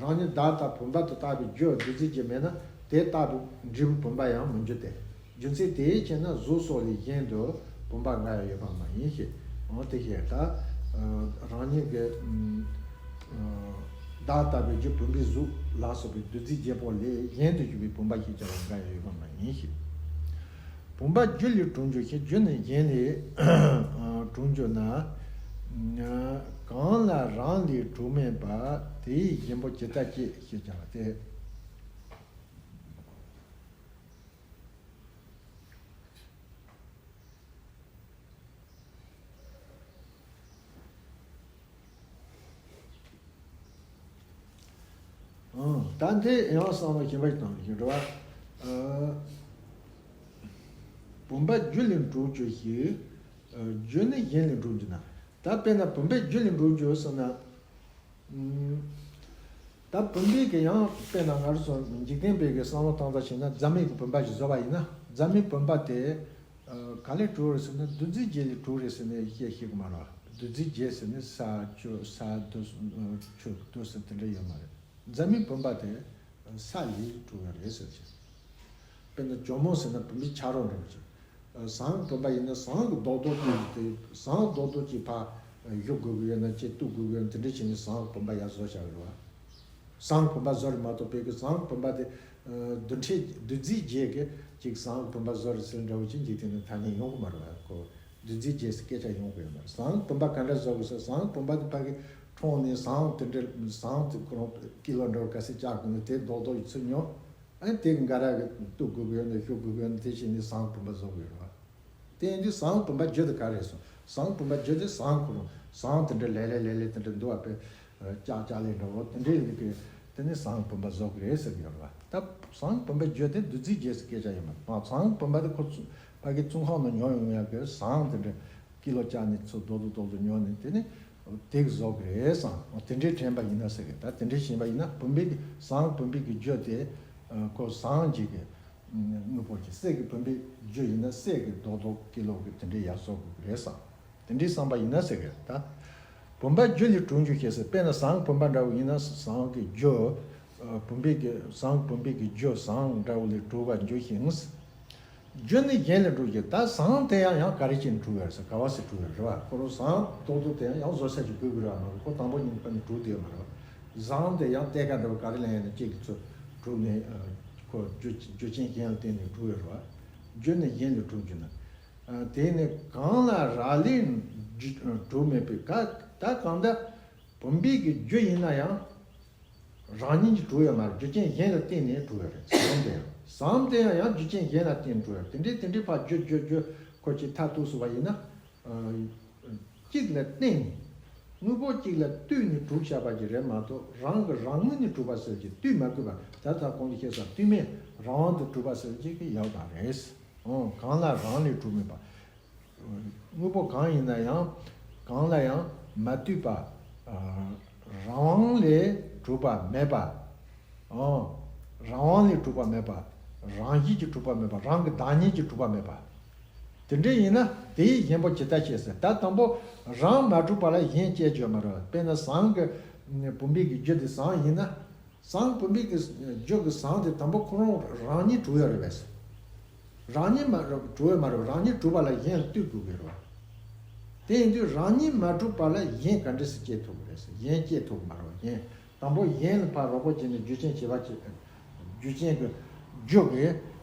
རང་ཉིད་བདག་ལྟ་བུམ་པ་དུ་བཏགས་པའི་རྒྱུ་བདུད་རྩི་བརྒྱད་མེད་ན་དེ་ལྟ་བུའི་འབྲས་བུ་བུམ་པ་ཡང་མི་འགྱུར་ཏེ། རྒྱུ་མཚན་དེའི་ཕྱིར་ན་གཟུགས་སོགས་ལས་གཞན་དུ་བུམ་པ་འགའ་ཡང་ཡོད་པ་མ་ཡིན་ཞེས། འོ་དེ་བཤད། ད་ཨ་རང་ཉིད་ཀྱི་ཨ་བདག་ལྟ་བུའི་རྒྱུ་བུམ་པའི་གཟུགས་ལ་སོགས་པའི་བདུད་རྩི་བརྒྱད་པོ་ལས་གཞན་དུ་གྱུར་པའི་བུམ་པ་ཞེས་བྱ་བ་འགའ་ཡང་ཡོད་པ་མ་ཡིན་ཞེས། བུམ་པ་རྒྱུ་ལས་གྲུབ་འགྱུར་ཞིང་། རྒྱུ་ནི་གཞན་ལས་གྲུབ་འགྱུར་ན། གང་ལ་རང་ལས་གྲུབ་མིན་པ། དེ་ཡི་གཞན་པོ་ཇི་ལྟར་སྐྱེ་ཞེས་བྱ་བ་སྟེ། ཨང་། ད་འདི་ཡང་བསམ་བློ་གཞན་པ་ཞིག་བཏང་ཞིག་འགྲོ་བ། ཨ། བུམ་པ་རྒྱུ་ལས་གྲུབ་རྒྱུ་ཞིག་ཨ། རྒྱུ་ནི་གཞན་ལས་གྲུབ་རྒྱུ་ན། ད་དཔེར་ན་བུམ་པའི་རྒྱུ་ལས་གྲུབ་རྒྱུ་ཟེར་ན། ཨུམ། ད་བུམ་པའི་གི་ཡང་དཔེར་ན་ང་རང་ཚོ་འཇིག་རྟེན་པའི་གི་བསམ་བློ་བཏང་ཙམ་བྱས་ན་རྫ་མའི་གི་བུམ་པ་ཞིག་བཟོ་བ་ཡིན་ན། རྫ་མའི་བུམ་པ་དེ་ཨ། ག་ལས་གྲུབ་རེད་ཟེར་ན་རྡུལ་རྫས་བརྒྱད་ལས་གྲུབ་རེད་ཟེར་ནས་བཤད་ཤེས་གི་མ་རེད། རྡུལ་རྫས་བརྒྱད་ཟེར་ནས་ས་ཆུ་ས་རྡུལ་ཆུ་རྡུལ་ཟེར་དེ་འདྲ་ཡོད་མ་རེད། རྫ་མའི་བུམ་པ་དེ་ས་ལས་གྲུབ་ཡོད་རེད་ཟེར་ཅིང་། དཔེར་ན་ཇོ་མོ་ཟེར་ན་བུམ་པའི་ཆ་རོགས་འདྲ་བོ་ཅིག་ཟངས་བུམ་པ་ཡིན་ན་ཟངས་ཀྱི་རྡོག་རྡོག་ཅིག་དེ་ཟངས་རྡོག་རྡོག་ཅིག་ཕར་གཞུ་དགོས་ཀྱི་ཡོད་ན་ཅིག་གཏུབ་དགོས་ཀྱི་ཡོད་ན་དེ་འདྲ་བྱས་ནས་ཟངས་བུམ་པ་ཡར་བཟོ་བྱ་གི་རེད་བ། ཟངས་བུམ་པ་བཟོ་རེད་མ་གཏོགས་བོད་ཀྱི་ཟངས་བུམ་པ་དེ་རྡུལ་ཕྲན་རྡུལ་རྫས་བརྒྱད་ཀྱི་ཅིག་ཟངས་བུམ་པ་བཟོ་རེད་ཟེར་འདྲ་བོ་ཅིག་འཇིག་རྟེན་ནང་ཐ་སྙད་ཡོང་གི་མ་རེད་བ། ཁོ་རྡུལ་རྫས་བརྒྱད་ཟེར་སྐད་ཆ་ཡོང་གི་ཡོད་མ་རེད། ཟངས་བུམ་པ་ག་འདྲ་བཟོ་དགོས་ཟེར་ཟངས་བུམ་པ་དེ་ཕ་གི་འཕྲོག་ནས་ཟངས་དེ་འདྲ་ཟངས་དེ་ཁོ་རང་ཀི་ལོ་འདྲ་བོ་ག་ཚོད་བཅག་དགོས་ན་དེ་རྡོག་རྡོག་ཡིན་ཚུལ་ཉོ། ཨ་ནི་དེ་གི་འགའ་ར་གི་གཏུབ་དགོས་ཀྱི་ཡོད་ན་གཞུ་དགོས་ཀྱི་ཡོད་ན་དེ་བྱས་ནས་ཟངས་བུམ་པ་བཟོ་དགོས་རེད་བ། དེ་ཡིན་དུས་ཟངས་བུམ་པ་རྒྱུ་དེ་ག་རེ་སོང་། ཟངས་བུམ་པ་རྒྱུ་དེ་ཟངས་ཁོ་རང་ཟངས་དེ་འདྲ་ལེ་ལེ་ལེ་ལེ་དེ་འདྲ་འདུག་བ། དཔེ་ལྕགས་ལྕགས་ལེ་འདྲ་བོ་དེ་འདྲའི་ལེ་གི་དེ་ནི་ཟངས་བུམ་པ་བཟོ་གི་རེད་ཟེར་གི་ཡོད་རེད་བ། ད་ཟངས་བུམ་པའི་རྒྱུ་དེ་རྡུལ་རྫས་བརྒྱད་ཟེར་སྐད་ཆ་ཡོད་མ་རེད། ཟངས་བུམ་པ་དེ་ཁོ་ཚོ་ཕ་གི་ཚོང་ཁང་ནང་ཉོ་ཡོང་ཡག་གི་ཟངས་དེ་འདྲ་ཀི་ལོ་བཅག་ནས་ཚུར་རྡོག་རྡོག་རྡོག་རྡོག་ཉོ་ནས་དེ་ནི་དེ་གི་བཟོ་གི་རེད་ཟེར། དེ་འདྲའི་དྲན་པ་ཡིན་ན་ཟེར་གི། ད་དེ་འདྲའི་ཤེས་པ་ཡིན་ན་བུམ་པའི་གི་ཟངས་བུམ་པའི་གི་རྒྱུ་དེ་ཁོ་ཟངས་ཀྱི་གི་དངོས་པོ་གི་གསེར་གྱི་བུམ་པའི་རྒྱུ་ཡིན་ན་གསེར་གྱི་རྡོག་རྡོག་ཀི་ལོ་གི་དེ་འདྲའི་ཡར་བཟོ་དགོས་ཀྱི་རེད་བསམ། དེ་འདྲའི་བསམ་པ་ཡིན་ན་ཟེར་གི་ད། བུམ་པ་རྒྱུ་ལས་གྲུབ་འགྱུར་ཞེས་ཟེར། དཔེར་ན་ཟངས་བུམ་པ་འདྲ་བོ་ཡིན་ན་ཟངས་ཀྱི་རྒྱུ། བུམ་པའི་གི་ཟངས་བུམ་པའི་གི་རྒྱུ་ཟངས་འདྲ་བོ་ལས་གྲུབ་པར་འགྱུར་ཞིང་། རྒྱུ་ནི་གཞན་ལས་གྲུབ་ཀྱི། ད་ཟངས་དེ་ཡང་ཡང་ག་རེ་བྱས་ནས་གྲུབ་ཡོད་ཟེར། ག་བ་སེ་གྲུབ་ཡོད་རེད་བ། ཁོ་རང་ཟངས་རྡོག་རྡོག་དེ་ཡང་ཡང་བཟོ་ས་ཅིག་དགོས་ཀྱི་རེད་བ། མ་གཏོགས་ཁོ་དང་པོ་ཉིད་ནས་གྲུབ་བསྡད་ཡོད་མ་རེད་བ། ཟངས་དེ་ཡང་གཏེར་ཁ་འདྲ་བོ་ག་རེ་ལེན་ཡང་ན་ཅིག་གི་ཚུར་གྲུབ་ནས་ཁོ་རྒྱུ་རྒྱུ་རྐྱེན་གཞན་ལ་བརྟེན་ནས་གྲུབ་ཡོད་རེད་བ། རྒྱུ་ནི་གཞན་ལས་གྲུབ་འགྱུར་ན། དེ་ནི་གང་ལ་རག་ལས་གྲུབ་མེད་པའི་ག་ད་གང་ལྟར་བུམ་པའི་གི་རྒྱུ་ཡིན་ན་ཡང་རང་ཉིད་ཀྱིས་གྲུབ་ཡོད་མ་རེད། རྒྱུ་རྐྱེན་གཞན་ལ་བརྟེན་ནས་གྲུབ་ཡོད་རེད། ཟངས་དེ་ཡང་ཟངས་དེ་ཡང་ཡང་རྒྱུ་རྐྱེན་གཞན་ལ་བརྟེན་ནས་གྲུབ་ཡོད་རེད། དེ་འདྲའི་དེ་འདྲའི་ཕར་རྒྱུ་རྒྱུ་རྒྱུ་ཁོ་ཅིག་མཐར་གཏུགས་སོང་བ་ཡིན་ན། གཅིག་ལ་བརྟེན་ནས་དངོས་པོ་གཅིག་ལ་ལྟོས་ནས་གྲུབ་བཞག་པ་ཅིག་རེད་མ་གཏོགས་རང་གི་རང་ངོས་ནས་གྲུབ་པ་ཟེར་གྱི་ལྟོས་མ་དགོས་པ་ད་ལྟ་གོང་དུ་བཤད་ས་ལྟོས་མེད་རང་དབང་དུ་གྲུབ་པ་ཟེར་གྱི་ཡོད་པ་རེད། ཨོ། གང་ལ་རང་ལས་གྲུབ་མེད་པ། དངོས་པོ་གང་ཡིན་ན་ཡང་གང་ལ་ཡང་མ་ལྟོས་པ། རང་དབང་ལས་གྲུབ་པ་མེད་པ། ཨོ། རང་དབང་ལས་གྲུབ་པ་མེད་པ། རང་བཞིན་གྱིས་གྲུབ་པ་མེད་པ། རང་གི་བདག་ཉིད་ཀྱིས་གྲུབ་པ་མེད་པ། དེ་འདྲ་ཡིན་ན་དེའི་གཞན་པོ་ཇི་ལྟར་སྐྱེ་ཟེར། ད་དང་པོ་རང་མ་གྲུབ་པ་ལ་གཞན་སྐྱེ་རྒྱུ་མ་རེད། དཔེར་ན་ཟངས་ཀྱི་བུམ་པའི་གི་རྒྱུ་དེ་ཟངས་ཡིན་ན། ཟངས་བུམ་པའི་གི་རྒྱུ་གི་ཟངས་དེ་དང་པོ་ཁོ་རང་རང་ཉིད་གྲུབ་ཡོད་རེད་པས། རང་ཉིད་མ་གྲུབ་ཡོད་མ་རེད། རང་ཉིད་གྲུབ་པ་ལ་གཞན་ལ་ལྟོས་དགོས་ཀྱི་རེད་བ། དེ་ཡིན་དུས་རང་ཉིད་མ་གྲུབ་པ་ལ་གཞན་ག་འདྲ་སེ་སྐྱེ་ཐུབ་ཀྱི་རེད་ཟེར། གཞན་སྐྱེ་ཐུབ་ཀྱི་མ་རེད་བ། གཞན། དང་པོ་གཞན་ལ་ཕར་རོགས་པ་བྱས་ནས་རྒྱུ་རྐྱེན་བྱེད་པ་བྱེད། རྒྱུ་རྐྱེན་གྱི་རྒྱུ་གི་བྱ་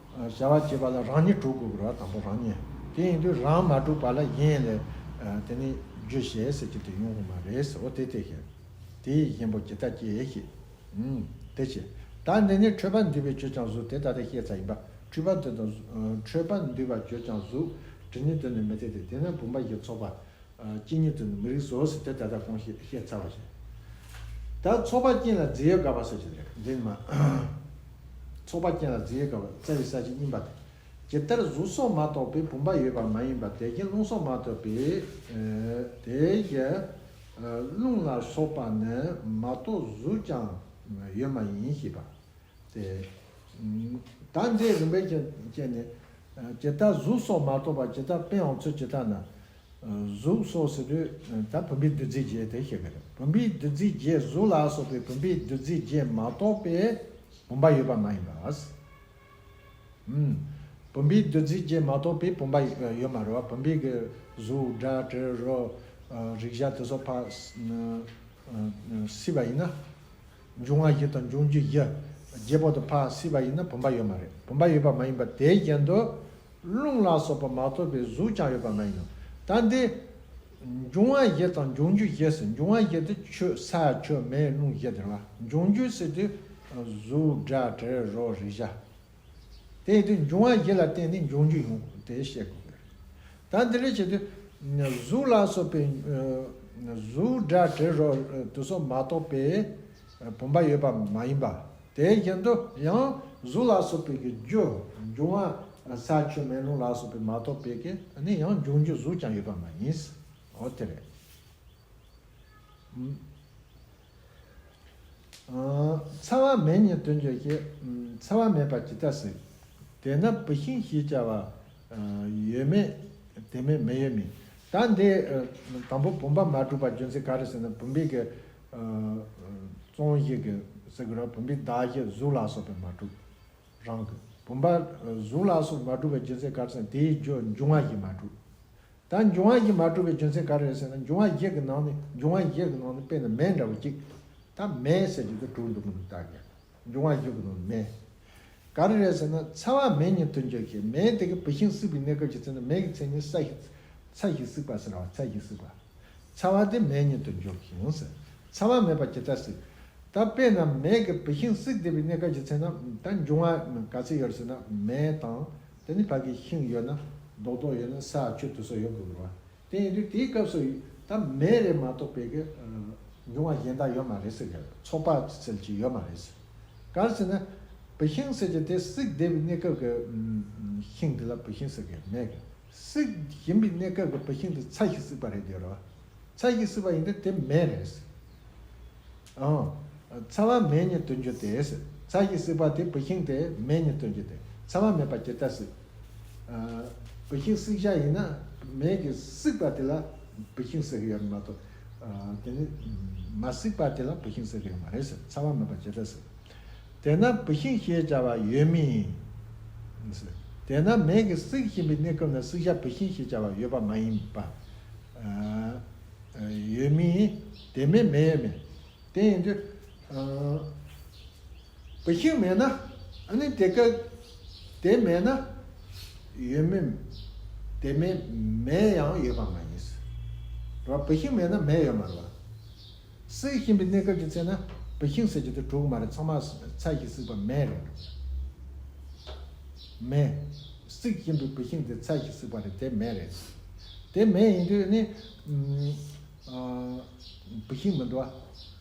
བ་བྱེད་པ་ལ་རང་ཉིད་གྲུབ་དགོས་ཀྱི་རེད་བ། དང་པོ་རང་ཉིད། དེ་ཡིན་དུས་རང་མ་གྲུབ་པ་ལ་གཞན་ལ་དེ་ནི་རྒྱུ་བྱས་ཟེར་གྱི་དེ་ཡོང་གི་མ་རེད་ཟེར། འོ་དེ་དེ་བཤད། དེའི་གཞན་པོ་ཇི་ལྟར་སྐྱེ་ཞེས། ཨུམ། དེ་བྱས། ད་འདི་ནི་འཕྲོད་པར་འདུས་པའི་ཆོས་ཀྱང་གཟུགས། དེ་ད་ལྟ་བཤད་ཚར་ཡིན་པ། འཕྲོད་པར་འདུས་དང་། འཕྲོད་པར་འདུས་པ་ཆོས་ཀྱང་གཟུགས། དྲི་ནི་དོན་ནི་མི་འཐད་དེ། དེས་ན་བུམ་པ་བཞི་ཚོགས་པ་གཅིག་ཉིད་དུ་ནི་མི་རིགས་སོ་ཟེར། དེ་ད་ལྟ་གོང་བཤད་བཤད་ཚར་བ་བཞིན། ད་ཚོགས་པ་ཅན་ལ་རྫས་ཡོད་དགག་པ་ཟེར་གྱི་རེད། འདི་ནི་མ། ཚོགས་པ་ཅན་ལ་རྫས་ཡོད་དགག་པ་རྩ་བའི་ས་བཅད་གཉིས་པ་དེ། ཇི་ལྟར་གཟུགས་སོགས་མ་གཏོགས་པའི་བུམ་པ་ཡོད་པ་མ་ཡིན་པ་དེ་བཞིན་རླུང་སོགས་མ་གཏོགས་པའི། ཨ། དེ་བཞིན་རླུང་ལ་སོགས་པ་ནི་མ་གཏོགས་གཟུགས་ཀྱང་ཡོད་མ་ཡིན་ཞེས་པ། དེ། ད་འདི་རིམ་པས་བྱས་ནས། ཇི་ལྟར་གཟུགས་སོགས་མ་གཏོགས་པ། ཇི་ལྟར་དཔེ་ཡང་ཚུལ་ཇི་ལྟར་ན། གཟུགས་སོགས་ཟེར་དུས་ད་བུམ་པའི་རྡུལ་རྫས་བརྒྱད་དེ་བཤད་ཀྱི་རེད། བུམ་པའི་རྡུལ་རྫས་བརྒྱད། གཟུགས་ལ་སོགས་པའི་བུམ་པའི་རྡུལ་རྫས་བརྒྱད་མ་གཏོགས་པའི་བུམ་པ་ཡོད་པ་མ་ཡིན་པ། ཨུམ། བུམ་པའི་རྡུལ་རྫས་བརྒྱད་མ་གཏོགས་པའི་བུམ་པ་ཡོད་མ་རེད་བ། བུམ་པའི་གི་གཟུགས་སྒྲ་དྲི་རོ། རེག་བྱ་དེ་ཚོ་ཕར་སྲིད་པ་ཡིན་ན། འབྱུང་བ་བཞི་དང་འབྱུང་འགྱུར་བཞི། བརྒྱད་པོ་དེ་ཕར་སྲིད་པ་ཡིན་ན་བུམ་པ་ཡོད་མ་རེད། བུམ་པ་ཡོད་པ་མ་ཡིན་པ་དེ་བཞིན་དུ། རླུང་ལ་སོགས་པ་མ་གཏོགས་པའི་གཟུགས་ཀྱང་ཡོད་པ་མ་ཡིན་ནོ། ད་འདི། འབྱུང་བ་བཞི་དང་འབྱུང་འགྱུར་བཞི་ཟེར། འབྱུང་བ་བཞི་དེ་ཆུ་ས་ཆུ་མེ་རླུང་བཞི་དེ་རེད་བ། འབྱུང་འགྱུར་ཟེར་དུས། གཟུགས་སྒྲ་དྲི་རོ་རེག་བྱ། དེ་ཡིན་དུས་འབྱུང་བ་བཞི་ལ་བརྟེན་ནས་འབྱུང་འགྱུར་ཡོང་དེ་བཤད་དགོས་ཀྱི་རེད། ད་འདི་འདྲ་བྱེད་དུས། གཟུགས་ལ་སོགས་པའི། གཟུགས་སྒྲ་དྲི་རོ་དེ་ཚོ་མ་གཏོགས་པའི། བུམ་པ་ཡོད་པ་མ་ཡིན་པ། དེ་བཞིན་དུ་ཡང་གཟུགས་ལ་སོགས་པའི་གི་རྒྱུ་འབྱུང་བ་ས་ཆུ་མེ་རླུང་ལ་སོགས་པའི་མ་གཏོགས་པའི་གི་ནི་ཡང་འབྱུང་རྒྱུ་གཟུགས་ཀྱང་ཡོད་པ་མ་ཡིན། འོ་དེ་རེད། ཚ་བ་མེ་ཉིད་དུ་འགྱུར་ཞེས། ཚ་བ་མེད་པ་ཇི་ལྟར་སྲིད། དེས་ན་བུད་ཤིང་ཞེས་བྱ་བ་ཡོད་མེད། དེ་མེད་མེ་ཡོད་མིན། ད་འདི་དང་པོ་བུམ་པ་མ་གྲུབ་པ་རྒྱུ་མཚན་ག་རེ་ཟེར་ན། བུམ་པའི་གི་ཙོང་བཞི་གི་ཟེར་གི་ར། བུམ་པའི་གདགས་གཞི་གཟུགས་ལ་སོགས་པས་མ་གྲུབ། རང་གི་བུམ་པ་གཟུགས་ལ་སོགས་མ་གྲུབ་པའི་རྒྱུ་མཚན་ག་རེ་ཟེར་ན། དེའི་རྒྱུ་འབྱུང་བ་བཞི་མ་གྲུབ། ད་འབྱུང་བ་བཞི་མ་གྲུབ་པའི་རྒྱུ་མཚན་ག་རེ་རེད་ཟེར་ན། འབྱུང་བ་བཞི་གི་ནང་ནས་འབྱུང་བ་བཞི་གི་ནང་ནས་དཔེར་ན་མེ་འདྲ་བོ་གཅིག་ད་མེ་ཟེར་རྒྱུ་དེ་གྲུབ་འདུག་མི་འདུག་ལྟ་གི། འབྱུང་བ་བཞི་གི་ནང་ནས་མེ། ག་རེ་རེད་ཟེར་ན། ཚ་བ་མེ་ཉིད་དུ་འགྱུར་ཞེས། མེ་དེ་གི་བུད་ཤིང་བསྲེགས་པའི་གནས་སྐབས་ཀྱི་ཚེ་ན་མེ་གི་མཚན་ཉིད་ས་ཞིག་ཚ་ཞིག་བསྲེགས་པ་ཟེར་བ། ཚ་ཞིག་བསྲེགས་པ། ཚ་བ་དེ་མེ་ཉིད་དུ་འགྱུར་ཞིང་ཟེར། ཚ་བ་མེད་པ་ཇི་ལྟར་སྲིད། ད་དཔེར་ན་མེ་གི་བུད་ཤིང་བསྲེགས་བསྡད་པའི་གནས་སྐབས་ཀྱི་ཚེ་ན། ད་འབྱུང་བ་ག་ཚོད་ཡོད་ཟེར་ན། མེ་དང་། དེ་ནི་ཕ་གི་ཤིང་ཡོད་ན། རྡོག་རྡོག་ཡོད་ན། ས་ཆུ་དེ་ཚོ་ཡོད་དགོས་རེད་བ། དེ་ཡིན་དུས་དེའི་སྐབས་སུ་ད་མེ་རེད་མ་གཏོགས་པའི་གི་འབྱུང་བ་གཞན་དག་ཡོད་མ་རེད་ཟེར་གི། ཚོགས་པ་ཚུལ་གྱི་ཡོད་མ་རེད་ཟེར། ག་རེ་ཟེར་ན། བུད་ཤིང་ཟེར་གྱི་དེ་བསྲེགས་བསྡད་པའི་གནས་སྐབས་ཀྱི་ཤིང་དེ་ལ་བུད་ཤིང་ཟེར་གི་མེད་གི། བསྲེགས་བཞིན་པའི་གནས་སྐབས་ཀྱི་བུད་ཤིང་དེ་ཚ་ཞིག་བསྲེགས་པ་རེད་དེ་རེད་བ། ཚ་ཞིག་བསྲེགས་པ་ཡིན་དུས་དེ་མེ་རེད། ཨང་། ཚ་བ་མེ་ཉིད་དུ་འགྱུར་ཏེ། ཚ་ཞིག་བསྲེགས་པ་དེ་བུད་ཤིང་དེ་མེ་ཉིད་དུ་འགྱུར་ཏེ། ཚ་བ་མེད་པ་ཇི་ལྟར་སྲིད། བུད་ཤིང་བསྲེགས་བཞག་ཡིན་ན། མེ་གིས་བསྲེགས་པ་དེ་ལ་བུད་ཤིང་ཟེར་གི་ཡོད་མ་གཏོགས། དེ་ནི་མ་བསྲེགས་པ་དེ་ལ་བུད་ཤིང་ཟེར་གི་ཡོད་མ་རེད་ཟེར། ཚ་བ་མེད་པ་ཇི་ལྟར་སྲིད། དེས་ན་བུད་ཤིང་ཞེས་བྱ་བ་ཡོད་མིན། དེས་ན་མེ་གིས་བསྲེགས་བཞིན་པའི་གནས་སྐབས་ན་བསྲེགས་བཞག་བུད་ཤིང་ཞེས་བྱ་བ་ཡོད་པ་མ་ཡིན་པ། ཡོད་མིན། དེ་མེད་མེ་ཡོད་མིན། དེ་ཡིན་དུས། བུད་ཤིང་མེད་ན། ཨ་ནི་དེ་ཀ་དེ་མེད་ན། ཡོད་མིན། དེ་མེད་མེ་ཡང་ཡོད་པ་མ་ཡིན། རེད་བ། བུད་ཤིང་མེད་ན་མེ་ཡོད་མ་རེད་བ། བསྲེགས་བཞིན་པའི་གནས་སྐབས་ཀྱི་ཚེ་ན་བུད་ཤིང་ཟེར་རྒྱུ་དེ་གྲུབ་ཀྱི་མ་རེད། ཚང་མ་ཚ་ཞིག་བསྲེགས་པ་མེ་རེད། མེ། བསྲེགས་བཞིན་པའི་བུད་ཤིང་དེ་ཚ་ཞིག་བསྲེགས་པ་རེད། དེ་མེ་རེད། དེ་མེ་ཡིན་དུས་ནི། ཨ། བུད་ཤིང་མི་འདུག་བ།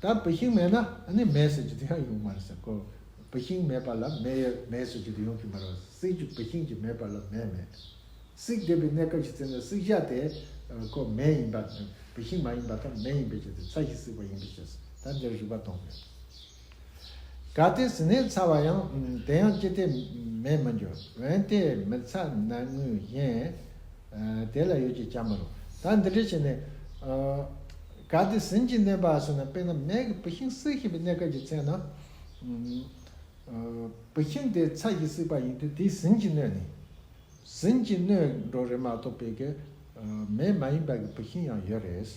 ད་བུད་ཤིང་མེད་ན་ཨ་ནི་མེ་ཟེར་རྒྱུ་དེ་ཡང་ཡོང་མ་རེད་ཟེར་གོ། བུད་ཤིང་མེད་པ་ལ་མེ་ཡོད། མེ་ཟེར་རྒྱུ་དེ་ཡོང་གི་མ་རེད་བ། བསྲེགས་རྒྱུ་བུད་ཤིང་གཅིག་མེད་པ་ལ་མེ་མེད། བསྲེགས་བསྡད་པའི་གནས་སྐབས་ཀྱི་ཚེ་ན་བསྲེགས་བཞག་དེ་ཁོ་མེ་ཡིན་པ། བུད་ཤིང་མ་ཡིན་པ་དང་མེ་ཡིན་པའི་ཕྱིར་ཏེ། ཚ་ཞིག་བསྲེགས་པ་ཡིན་པའི་ཕྱིར། ད་འདིར་རིགས་པ་གཏོང་དགོས། གལ་ཏེ་ཟིལ་གནོན་ཚ་བ་ཡང་། དེ་ཡང་ཅི་སྟེ་མེར་མི་འགྱུར། འོན་ཏེ་མི་ཚ་ནད་ངོས་གཞན། དེ་ལ་ཡོད་ཅེས་བྱ་མི་རུང་། ད་འདི་འདྲ་བྱས་ནས། གལ་ཏེ་ཟིལ་གྱིས་གནོན་པ་ཟེར་ན། དཔེར་ན་མེ་གིས་བུད་ཤིང་བསྲེགས་བཞིན་པའི་གནས་སྐབས་ཀྱི་ཚེ་ན། བུད་ཤིང་དེ་ཚ་ཞིག་བསྲེགས་པ་ཡིན་དུས་དེས་ཟིལ་གྱིས་གནོན་ནས། ཟིལ་གྱིས་གནོན་འགྲོ་རེད་མ་གཏོགས་པའི་གི་མེ་མ་ཡིན་པ་གི་བུད་ཤིང་ཡང་ཡོད་རེད།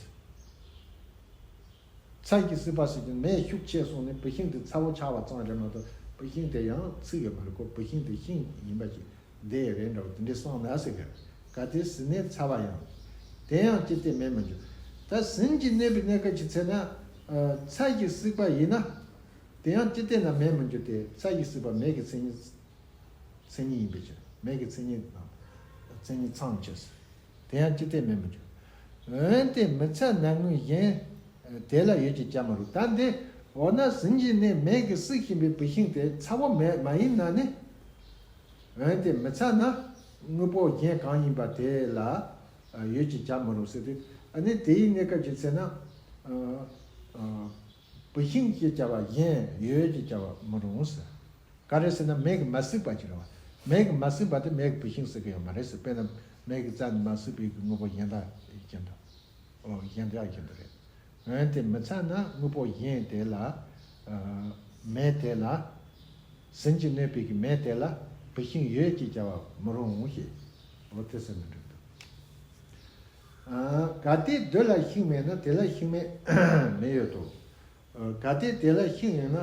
ཚ་ཞིག་བསྲེགས་པ་ཟེར་གྱི་མེ་ཤུགས་ཆེ་སོང་ནས་བུད་ཤིང་དེ་ཚ་བོ་ཆགས་པ་ཙམ་རེད་མ་གཏོགས་བུད་ཤིང་དེ་ཡང་ཚིག་ཡོད་མ་རེད་ཁོ། བུད་ཤིང་དེ་ཤིང་ཡིན་པ་ཅིག་དེ་རེད་འདྲ་བོ་དེ་འདྲའི་བསམ་ན་ཟེར་གི། གལ་ཏེ་ཟིལ་གནོན་ཚ་བ་ཡང་། དེ་ཡང་ཅི་སྟེ་མེར་མི་འགྱུར། ད་ཟིལ་གྱིས་གནོན་པའི་གནས་སྐབས་ཀྱི་ཚེ་ན། ཚ་ཞིག་བསྲེགས་པ་ཡིན་ན། དེ་ཡང་ཅི་སྟེ་ན་མེར་མི་འགྱུར་ཏེ། ཚ་ཞིག་བསྲེགས་པ་མེ་གི་མཚན་ཉིད། མཚན་ཉིད་ཡིན་པའི་ཕྱིར། མེ་གི་མཚན་ཉིད་དང་། མཚན་ཉིད་ཚང་ཕྱིར། དེ་ཡང་ཅི་སྟེ་མེར་མི་འགྱུར། འོན་ཏེ་མི་ཚ་ནད་ངོས་གཞན། དེ་ལ་ཡོད་ཅེས་བྱ་མི་རུང་། ད་འདི་འོ་ན་ཟིལ་གྱིས་གནོན་མེ་གིས་བསྲེགས་བཞིན་པའི་བུད་ཤིང་དེ་ཚ་བོ་མེ་མ་ཡིན་ན་ནི། འོན་ཏེ་མི་ཚ་ན་དངོས་པོ་གཞན་གང་ཡིན་པ་དེ་ལ་ཡོད་ཅེས་བྱ་མི་རུང་ཟེར་ཏེ། ཨ་ནི་དེའི་གནས་སྐབས་ཀྱི་ཚེ་ན། བུད་ཤིང་ཞེས་བྱ་བ་གཞན་ཡོད་ཅེས་བྱ་བ་མི་རུང་ཟེར། ག་རེ་ཟེར་ན་མེ་གིས་མ་བསྲེགས་པ་ཅིག་རེད་བ། མེ་གིས་མ་བསྲེགས་པ་དེ་མེ་གི་བུད་ཤིང་ཟེར་གི་ཡོད་མ་རེད་ཟེར། དཔེར་ན་མེ་གི་རྩ་ནས་མ་བསྲེགས་པའི་གི་དངོས་པོ་གཞན་དག་བཞིན་དུ། ཨོ་གཞན་དག་བཞིན་དུ་རེད། འོན་ཏེ་མི་ཚ་ན་དངོས་པོ་གཞན་དེ་ལ། མེ་དེ་ལ། ཟིལ་གྱིས་གནོན་པའི་གི་མེ་དེ་ལ་བུད་ཤིང་ཡོད་ཅེས་བྱ་བ་མི་རུང་ཞེས། ཨོ་དེ་ཟེར་ནས་འགྲིག་འདུག་གལ་ཏེ་རྡུལ་ལ་ཤིང་མེད་ན། དེ་ལ་ཤིང་མེད་མེ་ཡོད་དོ། གལ་ཏེ་དེ་ལ་ཤིང་ཡོད་ན།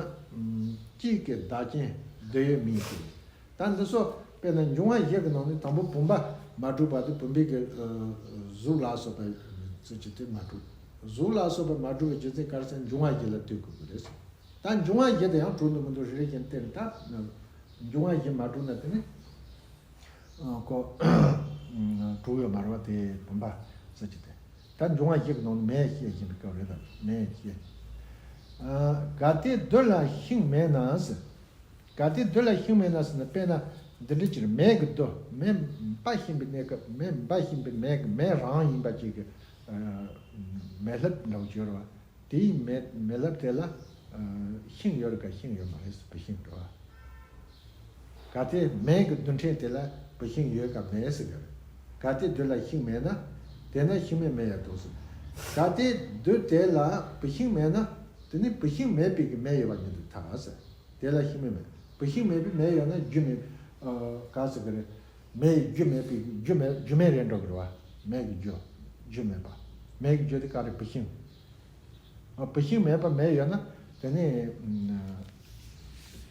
གཅིག་གི་བདག་རྐྱེན་རྡུལ་ཡོད་མིན་ཞེས། ད་འདི་ཚོ་དཔེར་ན་འབྱུང་བ་བཞི་གི་ནང་ནས་དང་པོ་བུམ་པ་མ་གྲུབ་བར་དུ་བུམ་པའི་གི་གཟུགས་ལ་སོགས་པའི་ཚུལ་གྱི་དེ་མ་གྲུབ། གཟུགས་ལ་སོགས་པ་མ་གྲུབ་པའི་རྒྱུ་མཚན་ག་རེ་ཟེར་ན་འབྱུང་བ་བཞི་ལ་ལྟོས་དགོས་ཀྱི་རེད། ད་འབྱུང་བ་བཞི་དེ་ཡང་གྲུབ་འདུག་མི་འདུག་རེ་རེ་བཞིན་བལྟས་ནས། ད་འབྱུང་བ་བཞི་མ་གྲུབ་ན་དེ་ནི། ཨ་ཁོ། གྲུབ་ཡོད་མ་རེད་བ། དེ་བུམ་པ་ཟེར་གྱི་དེ། ད་འབྱུང་བ་བཞི་གི་ནང་ནས་མེ་བཤད་བཞིན་པའི་སྐབས་རེད་དམ། མེ་བཤད། གལ་ཏེ་རྡུལ་ལ་ཤིང་མེད་ན་ཟེར། གལ་ཏེ་རྡུལ་ལ་ཤིང་མེད་ན་ཟེར་ན། དཔེར་ན་འདི་འདྲ་ཅིག་རེད། མེ་གི་རྡུལ། མེ་འབར་བཞིན་པའི་གནས་སྐབས། མེ་འབར་བཞིན་པའི་མེ་གི་མེ་རང་ཡིན་པ་ཅིག་གི་མེ་ལྷབ་འདྲ་བོ་ཅིག་ཡོད་རེད་བ། དེའི་མེ་མེ་ལྷབ་དེ་ལ་ཤིང་ཡོད་རེད་ག། ཤིང་ཡོད་མ་རེད་ཟེར། བུད་ཤིང་འགྲོ་བ། གལ་ཏེ་མེ་གི་རྡུལ་ཕྲན་དེ་ལ་བུད་ཤིང་ཡོད་ག་མེད་ཟེར་གི་རེད། གལ་ཏེ་རྡུལ་ལ་ཤིང་མེད་ན། དེ་ན་ཤིང་མེད་མེ་ཡོད་དོ་ཟེར། གལ་ཏེ་རྡུལ་དེ་ལ་བུད་ཤིང་མེད་ན། དེ་ནི་བུད་ཤིང་མེད་པའི་གི་མེ་ཡོད་པ་ཉིད་དུ་ཐལ་ཟེར། དེ་ལ་ཤིང་མེད་མེ། བུད་ཤིང་མེད་པའི་མེ་ཡོད་ན་རྒྱུ་མེད། ག་ཟེར་གི་རེད། མེ་ཡི་རྒྱུ་མེད་པའི་རྒྱུ་མེད། རྒྱུ་མེད་རེད་འགྲོ་གི་རེད་བ། མེ་གི་རྒྱུ། རྒྱུ་མེད་པ། མེ་གི་རྒྱུ་དེ་ག་རེ། བུད་ཤིང་། བུད་ཤིང་མེད་པ་མེ་ཡོད་ན། དེ་ནི་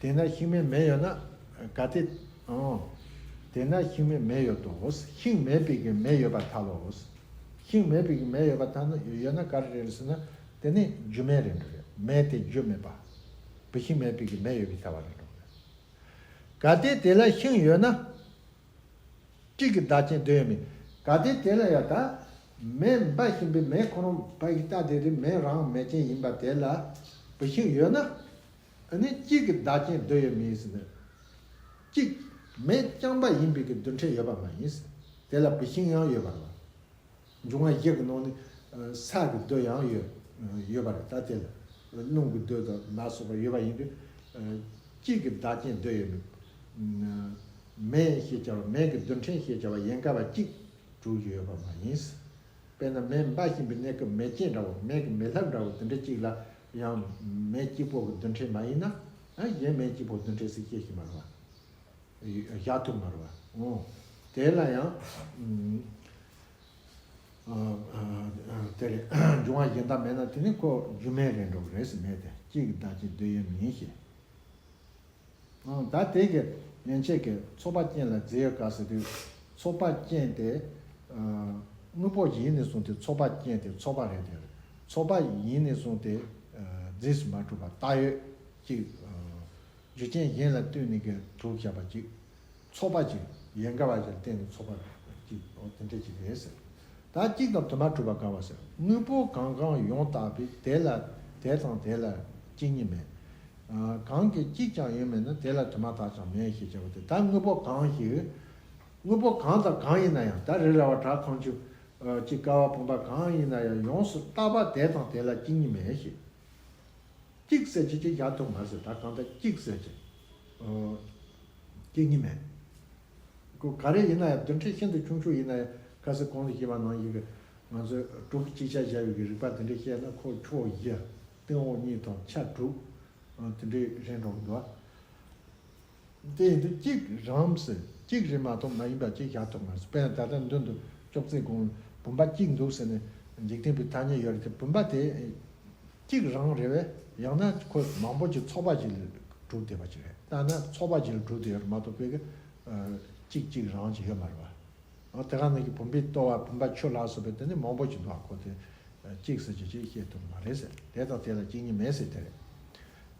དེ་ན་ཤིང་མེད་མེ་ཡོད་ན། གལ་ཏེ། ཨོ། དེ་ན་ཤིང་མེད་མེ་ཡོད་དོ། ཤིང་མེད་པའི་གི་མེ་ཡོད་པར་ཐལ་ལོ། ཤིང་མེད་པའི་གི་མེ་ཡོད་པར་ཐལ་ན། ཡོད་ན་ག་རེ་རེད་ཟེར་ན། དེ་ནི་རྒྱུ་མེད་རེད་འགྲོ་རེད། མེ་དེ་རྒྱུ་མེད་པ། བུད་ཤིང་མེད་པའི་གི་མེ་ཡོད་པའི་ཐལ་བ་རེད་འགྲོ་རེད། གལ་ཏེ་དེ་ལ་ཤིང་ཡོད་ན། གཅིག་གི་བདག་རྐྱེན་རྡུལ་ཡོད་མིན། གལ་ཏེ་དེ་ལ་ཡང་ད་མེ་འབར་བཞིན་པའི་མེ་ཁོ་རང་འབར་གྱི་ལྟ་དེ་རེད། མེ་རང་མེ་ཅན་ཡིན་པ་དེ་ལ་བུད་ཤིང་ཡོད་ན། ཨ་ནི་གཅིག་གི་བདག་རྐྱེན་རྡུལ་ཡོད་མིན་ཟེར་ན། གཅིག་མེ་རྐྱང་པ་ཡིན་པའི་གི་རྡུལ་ཕྲན་ཡོད་པ་མ་ཡིན་ཟེར། དེ་ལ་བུད་ཤིང་ཡང་ཡོད་པ་རེད། འབྱུང་བ་བཞི་གི་ནང་ནས་ས་གི་རྡུལ་ཡང་ཡོད་ཡོད་པ་རེད། ད་དེ་ལ་རླུང་གི་རྡུལ་དང་ལ་སོགས་པ་ཡོད་པ་ཡིན་དུས། གཅིག་གི་བདག་རྐྱེན་རྡུལ་ཡོད་མིན། མེ་ཞེས་བྱ་བ། མེ་གི་རྡུལ་ཕྲན་ཞེས་བྱ་བ་ཡན་གར་བ་གཅིག་གྲུབ་ཀྱི་ཡོད་པ་མ་ཡིན། དཔེར་ན་མེ་འབར་བཞིན་པའི་གནས་སྐབས་མེ་ལྕེ་འདྲ་བོ། མེ་གི་མེ་ལྷབ་འདྲ་བོ་དེ་འདྲ་གཅིག་ལ་ཡང་མེ་གཅིག་པོ་གི་རྡུལ་ཕྲན་མ་ཡིན་ན། གཞན་མེ་གཅིག་པོ་རྡུལ་ཕྲན་ཟེར་བཤད་ཤེས་མ་རེད་བ། བཞག་ཐུབ་མ་རེད་བ། འོ། དེ་ལ་ཡང་། ཨ། ཨ། ཨ། དེ་རེད། འབྱུང་བ་གཞན་དག་མེད་ན་དེ་ནི་ཁོ་རྒྱུ་མེད་རེད་འགྲོ་གི་རེད་ཟེར། མེ་དེ་གཅིག་གི་བདག་རྐྱེན་རྡུལ་ཡོད་མིན་ཞེས། ཨང་། ད་དེ་གི་མན་ཆད་ཀྱི་ཚོགས་པ་ཅན་ལ་རྫས་ཡོད་ག་ཟེར་དུས། ཚོགས་པ་ཅན་དེ། ཨ། དངོས་པོ་ཡིན་ནས་བཟུང་སྟེ་ཚོགས་པ་ཅན་དེ་ཚོགས་པ་རེད་དེ། ཚོགས་པ་ཡིན་ནས་བཟུང་སྟེ། ཨ། རྫས་སུ་མ་གྲུབ་པ་བཏགས་ཡོད་ཅིག་ཨ། རྒྱུ་རྐྱེན་གཞན་ལ་ལྟོས་ནས་ཀྱི་གྲུབ་བཞག་པ་ཅིག་ཚོགས་པ་ཅིག་ཡན་གར་བ་ཅིག་ལ་བརྟེན་ནས་ཚོགས་པ་ཅིག་འོ་དེ་འདྲ་ཅིག་རེད་ཟེར། ད་གཅིག་དང་དུ་མ་གྲུབ་པ་ག་བ་ཟེར། དངོས་པོ་གང་གང་ཡང་དག་པའི་དེ་ལ་དེ་དང་དེ་ལ་གཅིག་ཉིད་མེད། ཨ། གང་གི་གཅིག་ཀྱང་ཡོད་མིན་ན། དེ་ལ་དུ་མ་དག་ཀྱང་མེད་ཞེས་བྱ་བ་སྟེ། ད་དངོས་པོ་གང་ཞིག་དངོས་པོ་གང་དང་གང་ཡིན་ན་ཡང་། ད་རི་ར་བ་བྲག་ཁང་ཆུ། ཨ། ཅིག་ཀ་བ་བུམ་པ་གང་ཡིན་ན་ཡང་ཡོངས་སུ་དག་པ་དེ་དང་དེ་ལ་གཅིག་ཉིད་མེད་ཞེས། གཅིག་ཟེར་གྱི་ཅིག་བཞག་ཐུབ་མ་ཟེར། ད་གང་ལྟར་གཅིག་ཟེར་གྱི། ཨོ། གཅིག་ཉིད་མེད། ཁོ་ག་རེ་ཡིན་ན་ཡང་རྡུལ་ཕྲན་ཤིན་ཏུ་ཆུང་ཆུང་ཡིན་ན་ཡང་། ཁ་སང་གོང་དུ་བཤད་པ་ནང་བཞིན་གྱི་ང་ཚོས་དྲུག་གཅིག་ཆ་བཞག་པའི་གི་རིགས་པ་དེ་འདྲ་བཤད་ན། ཁོ་ཕྱོགས་བཞི་སྟེང་འོག་གཉིས་དང་ཆ་དྲུག་ཨ། དེ་འདྲའི་རེད་འགྲོ་གི་འདུག་ཨ། དེ་ཡིན་དུས་གཅིག་རང་ཟེར། གཅིག་རེད་མ་གཏོགས་མ་ཡིན་པ་ཅིག་བཞག་ཐུབ་མ་ཟེར། དཔེར་ན་ད་ལྟ་མདུན་དུ་ཅོག་ཙེ་གོང་བུམ་པ་གཅིག་འདུག་ཟེར་ནས་འཇིག་རྟེན་པའི་ཐ་སྙད་ཡོད་རེད་དེ། བུམ་པ་དེ་གཅིག་རང་རེད་པས། ཡང་ན་ཁོ་མང་པོ་ཅིག་ཚོགས་པ་ཅིག་ལས་གྲུབ་བསྡད་པ་ཅིག་རེད། ད་ན་ཚོགས་པ་ཅིག་ལས་གྲུབ་བསྡད་ཡོད་རེད་མ་གཏོགས། དཔེ་གི་ཨ། གཅིག་གཅིག་རང་ཅིག་ཡོད་མ་རེད་པ། ཨ། དེ་ག་ནང་གི་བུམ་པའི་ལྟོ་བ། བུམ་པ་ཆུ་ལ་སོགས་པའི་དེ་ནི་མང་པོ་ཅིག་འདུག་ཨ། ཁོ་དེ་གཅིག་ཟེར་གྱི་ཅིག་བཤད་ཐུབ་མ་རེད་ཟེར། དེ་དང་དེ་ལ་གཅིག་ཉིད་མེད་ཟེར་དེ་རེད།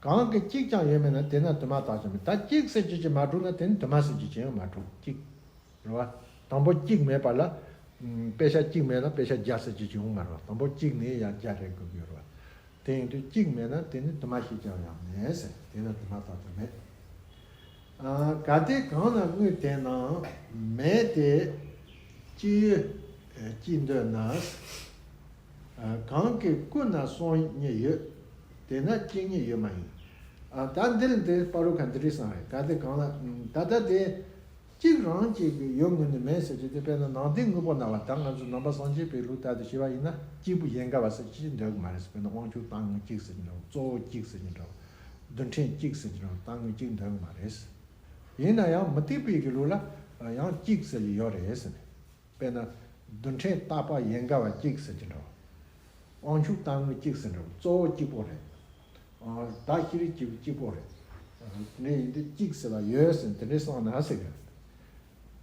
གང་གི་གཅིག་ཀྱང་ཡོད་མིན་ན། དེ་ན་དུ་མ་དག་ཀྱང་མེད། ད་གཅིག་ཟེར་གྱི་ཅིག་མ་གྲུབ་ན་དེ་ནི་དུ་མ་ཟེར་གྱི་ཅིག་ཡང་མ་གྲུབ། གཅིག་རེད་བ། དང་པོ་གཅིག་མེད་པ་ལ། ཨ། དཔེ་ཆ་གཅིག་མེད་ན་དཔེ་ཆ་བརྒྱ་ཟེར་གྱི་ཅིག་ཡོང་མ་རེད་བ། དང་པོ་གཅིག་ནས་ཡང་བརྒྱ་རེད་དགོས་ཀྱི་ཡོད་རེད་བ། དེ་ཡིན་དུས་གཅིག་མེད་ན་དེ་ནི་དུ་མ་ཞིག་ཀྱང་ཡང་མེད་ཟེར། དེ་ན་དུ་མ་དག་ཀྱང་མེད། ཨ། གལ་ཏེ་གང་ལ་དངོས་དེ་རྣམས་མེད་དེ། གཅིག་ཡོད་གཅིག་འདོད་ན། ཨ། གང་གི་ཀུན་ན་སོང་ཉིད་ཡོད། དེས་ན་གཅིག་ཉིད་ཡོད་མ་ཡིན། ཨ། ད་འདིར་འདི་པ་རུ་ཁ་འདི་རིགས་སང་རེད། གལ་ཏེ་གང་ལ། ད་ལྟ་དེ་གཅིག་རང་གཅིག་གི་ཡོད་ངོས་ནས་མེད་ཟེར་གྱི་དེ། དཔེར་ན་ནང་བསྟན་དངོས་པོ་སྨྲ་བ། ད་ང་ཚོ་ནང་པ་སངས་རྒྱས་པའི་ལུགས་ལྟར་དུ་བྱས་པ་ཡིན་ན། གཅིག་པུ་ཡན་གར་བ་ཟེར་གྱི་འདོད་ཀྱི་མ་རེད། དཔེར་ན་དབང་ཕྱུག་རྟག་དངོས་གཅིག་ཟེར་གྱི་འདྲ་བོ། གཙོ་བོ་གཅིག་ཟེར་གྱི་འདྲ་བོ། རྡུལ་ཕྲན་གཅིག་ཟེར་གྱི་འདྲ་བོ། རྟག་དངོས་གཅིག་འདོད་ཀྱི་མ་རེད། ཡིན་ན་ཡང་མུ་སྟེགས་པའི་གི་ལུགས་ལ་ཡང་གཅིག་ཟེར་གྱི་ཡོད་རེད་ཟེར་ནས། དཔེར་ན་རྡུལ་ཕྲན་རྟག་པ་ཡན་གར་བ་གཅིག་ཟེར་གྱི་འདྲ་བོ། དབང་ཕྱུག་རྟག་དངོས་གཅིག་ཟེར་འདྲ་བོ། གཙོ་བོ་གཅིག་པོ་རེད། ཨ། བདག་ཤེས་རིག་གཅིག་གཅིག་པོ་རེད། དེ་འདྲ་ཡིན་དུས་གཅིག་ཟེར་བ་ཡོད་ཟེར་དེ་འདྲ་སོང་ན་ཟེར་གི།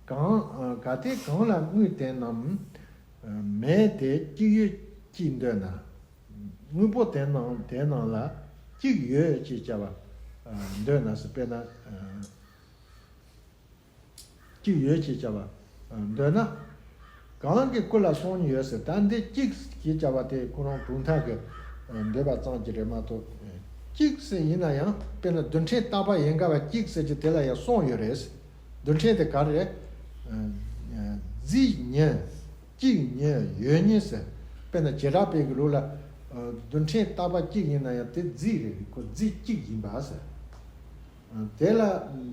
གང་། ཨ། གལ་ཏེ་གང་ལ་དངོས་དེ་རྣམས་མེད་དེ། གཅིག་ཡོད་གཅིག་འདོད་ན། དངོས་པོ་དེ་རྣམས་དེ་རྣམས་ལ་གཅིག་ཡོད་ཅེས་བྱ་བ་འདོད་ན་ཟེར། དཔེར་ན། ཨ། གཅིག་ཡོད་ཅེས་བྱ་བ་འདོད་ན། གང་གི་ཀུན་ལ་སོང་ཉིད་ཡོད་ཟེར། ད་འདི་གཅིག་ཅེས་བྱ་བ་དེ་ཁོ་རང་གྲུབ་མཐའ་གི་འདོད་པ་ཙམ་གྱིས་རེད་མ་གཏོགས། གཅིག་ཟེར་ཡིན་ན་ཡང་དཔེར་ན་རྡུལ་ཕྲན་རྟག་པ་ཡན་གར་བ་གཅིག་ཟེར་གྱི་དེ་ལ་ཡང་གསུམ་ཡོད་རེད། རྡུལ་ཕྲན་དེ་ག་རེ་རེད། རྫས་ཉིད། གཅིག་ཉིད་ཡོད་ཉིད་ཟེར། དཔེར་ན་བྱེ་བྲག་པའི་གི་ལུགས་ལ། རྡུལ་ཕྲན་རྟག་པ་གཅིག་ཡིན་ན་ཡང་དེ་རྫས་རེད། ཁོ་རྫས་གཅིག་ཡིན་པ་ཟེར། དེ་ལ་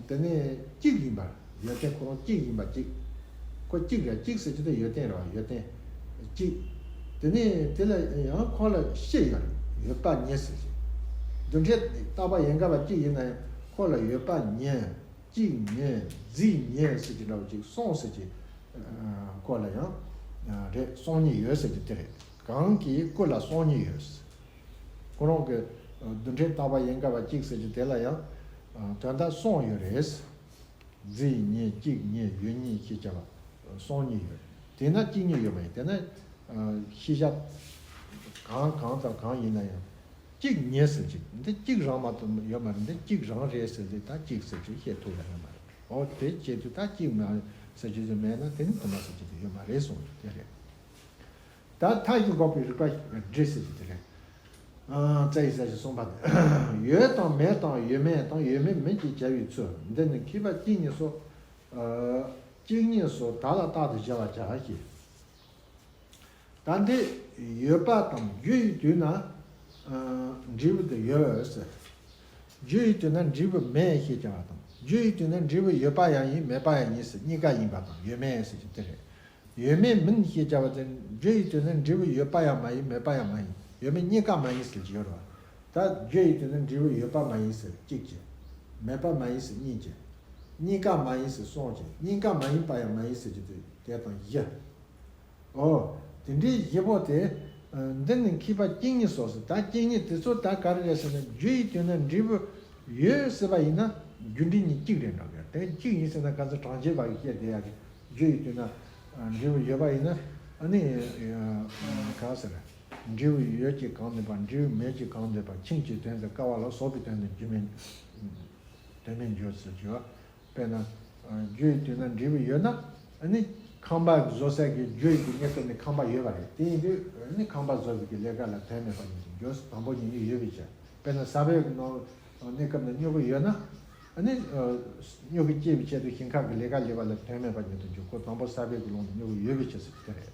དེ་ནས་གཅིག་ཡིན་པ། ཡོན་ཏན་ཁོ་རང་གཅིག་ཡིན་པ་གཅིག་ཁོ་གཅིག་རེད། གཅིག་ཟེར་གྱི་དེ་ཡོན་ཏན་རེད་བ། ཡོན་ཏན་གཅིག་དེ་ནས་དེ་ལ་ཡང་ཁོ་ལ་ཤེས་ཡོད་རེད། ཡོད་པ་ཉིད་ཟེར་གྱི། རྡུལ་ཕྲན་རྟག་པ་ཡན་གར་བ་གཅིག་ཡིན་ན་ཡང་ཁོ་ལ་ཡོད་པ་ཉིད། གཅིག་ཉིད། རྫས་ཉིད་ཟེར་གྱི་འདྲ་བོ་གཅིག་གསུམ་ཟེར་གྱི། ཁོ་ལ་ཡང་རེད། གསུམ་གཉིས་ཡོད་ཟེར་གྱི་དེ་རེད། གང་གི་སྐུ་ལ་གསུམ་གཉིས་ཡོད། ཁོ་རང་གི་རྡུལ་ཕྲན་རྟག་པ་ཡན་གར་བ་གཅིག་ཟེར་གྱི་དེ་ལ་ཡང་དོན་དག་གསུམ་ཡོད་རེད། རྫས་ཉིད། གཅིག་ཉིད། ཡོད་ཉིད་ཞེས་བྱ་བ་གསུམ་གཉིས་ཡོད། དེས་ན་གཅིག་ཉིད་ཡོད་མ་ཡིན། དེས་ན་ཤེས་བྱ་གང་གང་དང་གང་ཡིན་ན་ཡང་གཅིག་ཉིད་ཟེར་གཅིག་འདི་གཅིག་རང་མ་གཏོགས་ཡོད་མ་རེད། འདི་གཅིག་རང་རེད་ཟེར་ཏེ་ད་གཅིག་ཟེར་གཅིག་བཤད་ཐུབ་ཡ་ཡོད་མ་རེད། འོ་དེ་བྱེད་དུས་ད་གཅིག་མ་ཟེར་གྱི་ཟེར་མེད་ན་དེ་ནི་དུ་མ་ཟེར་གྱི་དེ་ཡོད་མ་རེད་གསུངས་དེ་རེད། ད་མཐའ་བཞི་འགོག་པའི་རིགས་པ་འགྲེ་ཟེར་གྱི་དེ་རེད། ཨ། རྩ་ཡི་ས་ཞིག་གསུངས་པ་དེ། ཡོད་དང་མེད་དང་ཡོད་མེད་དང་ཡོད་མེད་མིན་གྱི་བྱ་བའི་ཚུལ། འདི་ནི་མཁས་པ་གཅིག་ཉིད་སོ། ཨ། གཅིག་ཉིད་སོ། དག་ལ་རྟག་ཏུ་བྱ་བར་བྱ་ཞེས། ད་འདི་ཡོད་པ་དང་རྒྱུ་ཡི་དུས་ན། ཨ། འབྲས་བུ་དེ་ཡོད་ཟེར། རྒྱུ་ཡི་དུས་ན་འབྲས་བུ་མེད་ཞེས་བྱ་བ་དང་། རྒྱུ་ཡི་དུས་ན་འབྲས་བུ་ཡོད་པ་ཡང་ཡིན་མེད་པ་ཡང་ཡིན་ཟེར་གཉིས་ཀ་ཡིན་པ་དང་ཡོད་མེད་ཟེར་གྱི་དེ་རེད། ཡོད་མེད་མིན་ཞེས་བྱ་བ་དེ། རྒྱུ་ཡི་དུས་ན་འབྲས་བུ་ཡོད་པ་ཡང་མ་ཡིན་མེད་པ་ཡང་མ་ཡིན། ཡོད་མེད་གཉིས་ཀ་མ་ཡིན་ཟེར་གྱི་ཡོད་རེད་བ། ད་རྒྱུ་ཡི་དུས་ན་འབྲས་བུ་ཡོད་པ་མ་ཡིན་ཟེར་གཅིག་བྱས། མེད་པ་མ་ཡིན་ཟེར་གཉིས་བྱས། གཉིས་ཀ་མ་ཡིན་ཟེར་གསུམ་བྱས། གཉིས་ཀ་མ་ཡིན་པ་ཡང་མ་ཡིན་ཟེར་གྱི་དེ་དེ་དང་བཞི། ཨོ། དེ་འདྲའི་བཞི་པོ་དེ། ཨ། འདི་ནི་མཁས་པ་གཅིག་ཉིད་སོ་ཟེར། ད་གཅིག་ཉིད་དེ་ཚོ་ད་ག་རེ་རེད་ཟེར་ན། རྒྱུ་ཡི་དུས་ན་འབྲས་བུ་ཡོད་ཟེར་བ་ཡིན་ན་རྒྱུ་འབྲས་གཉིས་གཅིག་རེད་འགྲོ་གི། དེ་གཅིག་ཡིན་ཟེར་ན་ག་ཚོད་གྲངས་ཅན་པ་གི་བཤད་བསྡད་ཡག་གི། རྒྱུ་ཡི་དུས་ན་འབྲས་བུ་ཡོད་པ་ཡིན་ན། ཨ་ནི་ག་ཟེར། འབྲས་བུ་ཡོད་ཀྱི་གང་ནུས་པ། འབྲས་བུ་མེད་ཀྱི་གང་ནུས་པ། ཁྱིམ་གྱི་དོན་དུ་ཀ་བ་ལ་སོགས་པའི་དོན་དུ་རྒྱུ་མེད། དོན་མེད་འགྱུར་ཟེར་གྱི་ཡོད། དཔེར་ན། རྒྱུ་ཡི་དུས་ན་འབྲས་བུ་ཡོད་ན། ཨ་ནི་ཁང་པ་བཟོ་སའི་གི་རྒྱུ་ཡི་གི་གནས་སྐབས་ནས་ཁང་པ་ཡོད་པ་རེད། དེ་ཡིན་དུས་ཨ་ནི་ཁང་པ་བཟོ་བའི་གི་ལས་ཀ་ལ་དོན་མེད་པ་ཉིད་དུ་འགྱུར། དང་པོ་ཉིད་ནས་ཡོད་པའི་ཕྱིར། དཔེར་ན་ས་བོན་གི་ནང་གནས་སྐབས་ནས་སྨྱུ་གུ་ཡོད་ན། ཨ་ནི་སྨྱུ་གུ་སྐྱེ་བའི་ཆེད་དུ་ཞིང་ཁ་གི་ལས་ཀ་ལས་པ་ལ་དོན་མེད་པ་ཉིད་དུ་འགྱུར། ཁོ་དང་པོ་ས་བོན་གི་ཀློང་དུ་སྨྱུ་གུ་ཡོད་པའི་ཕྱིར་ཟེར་གྱི་དེ་རེད།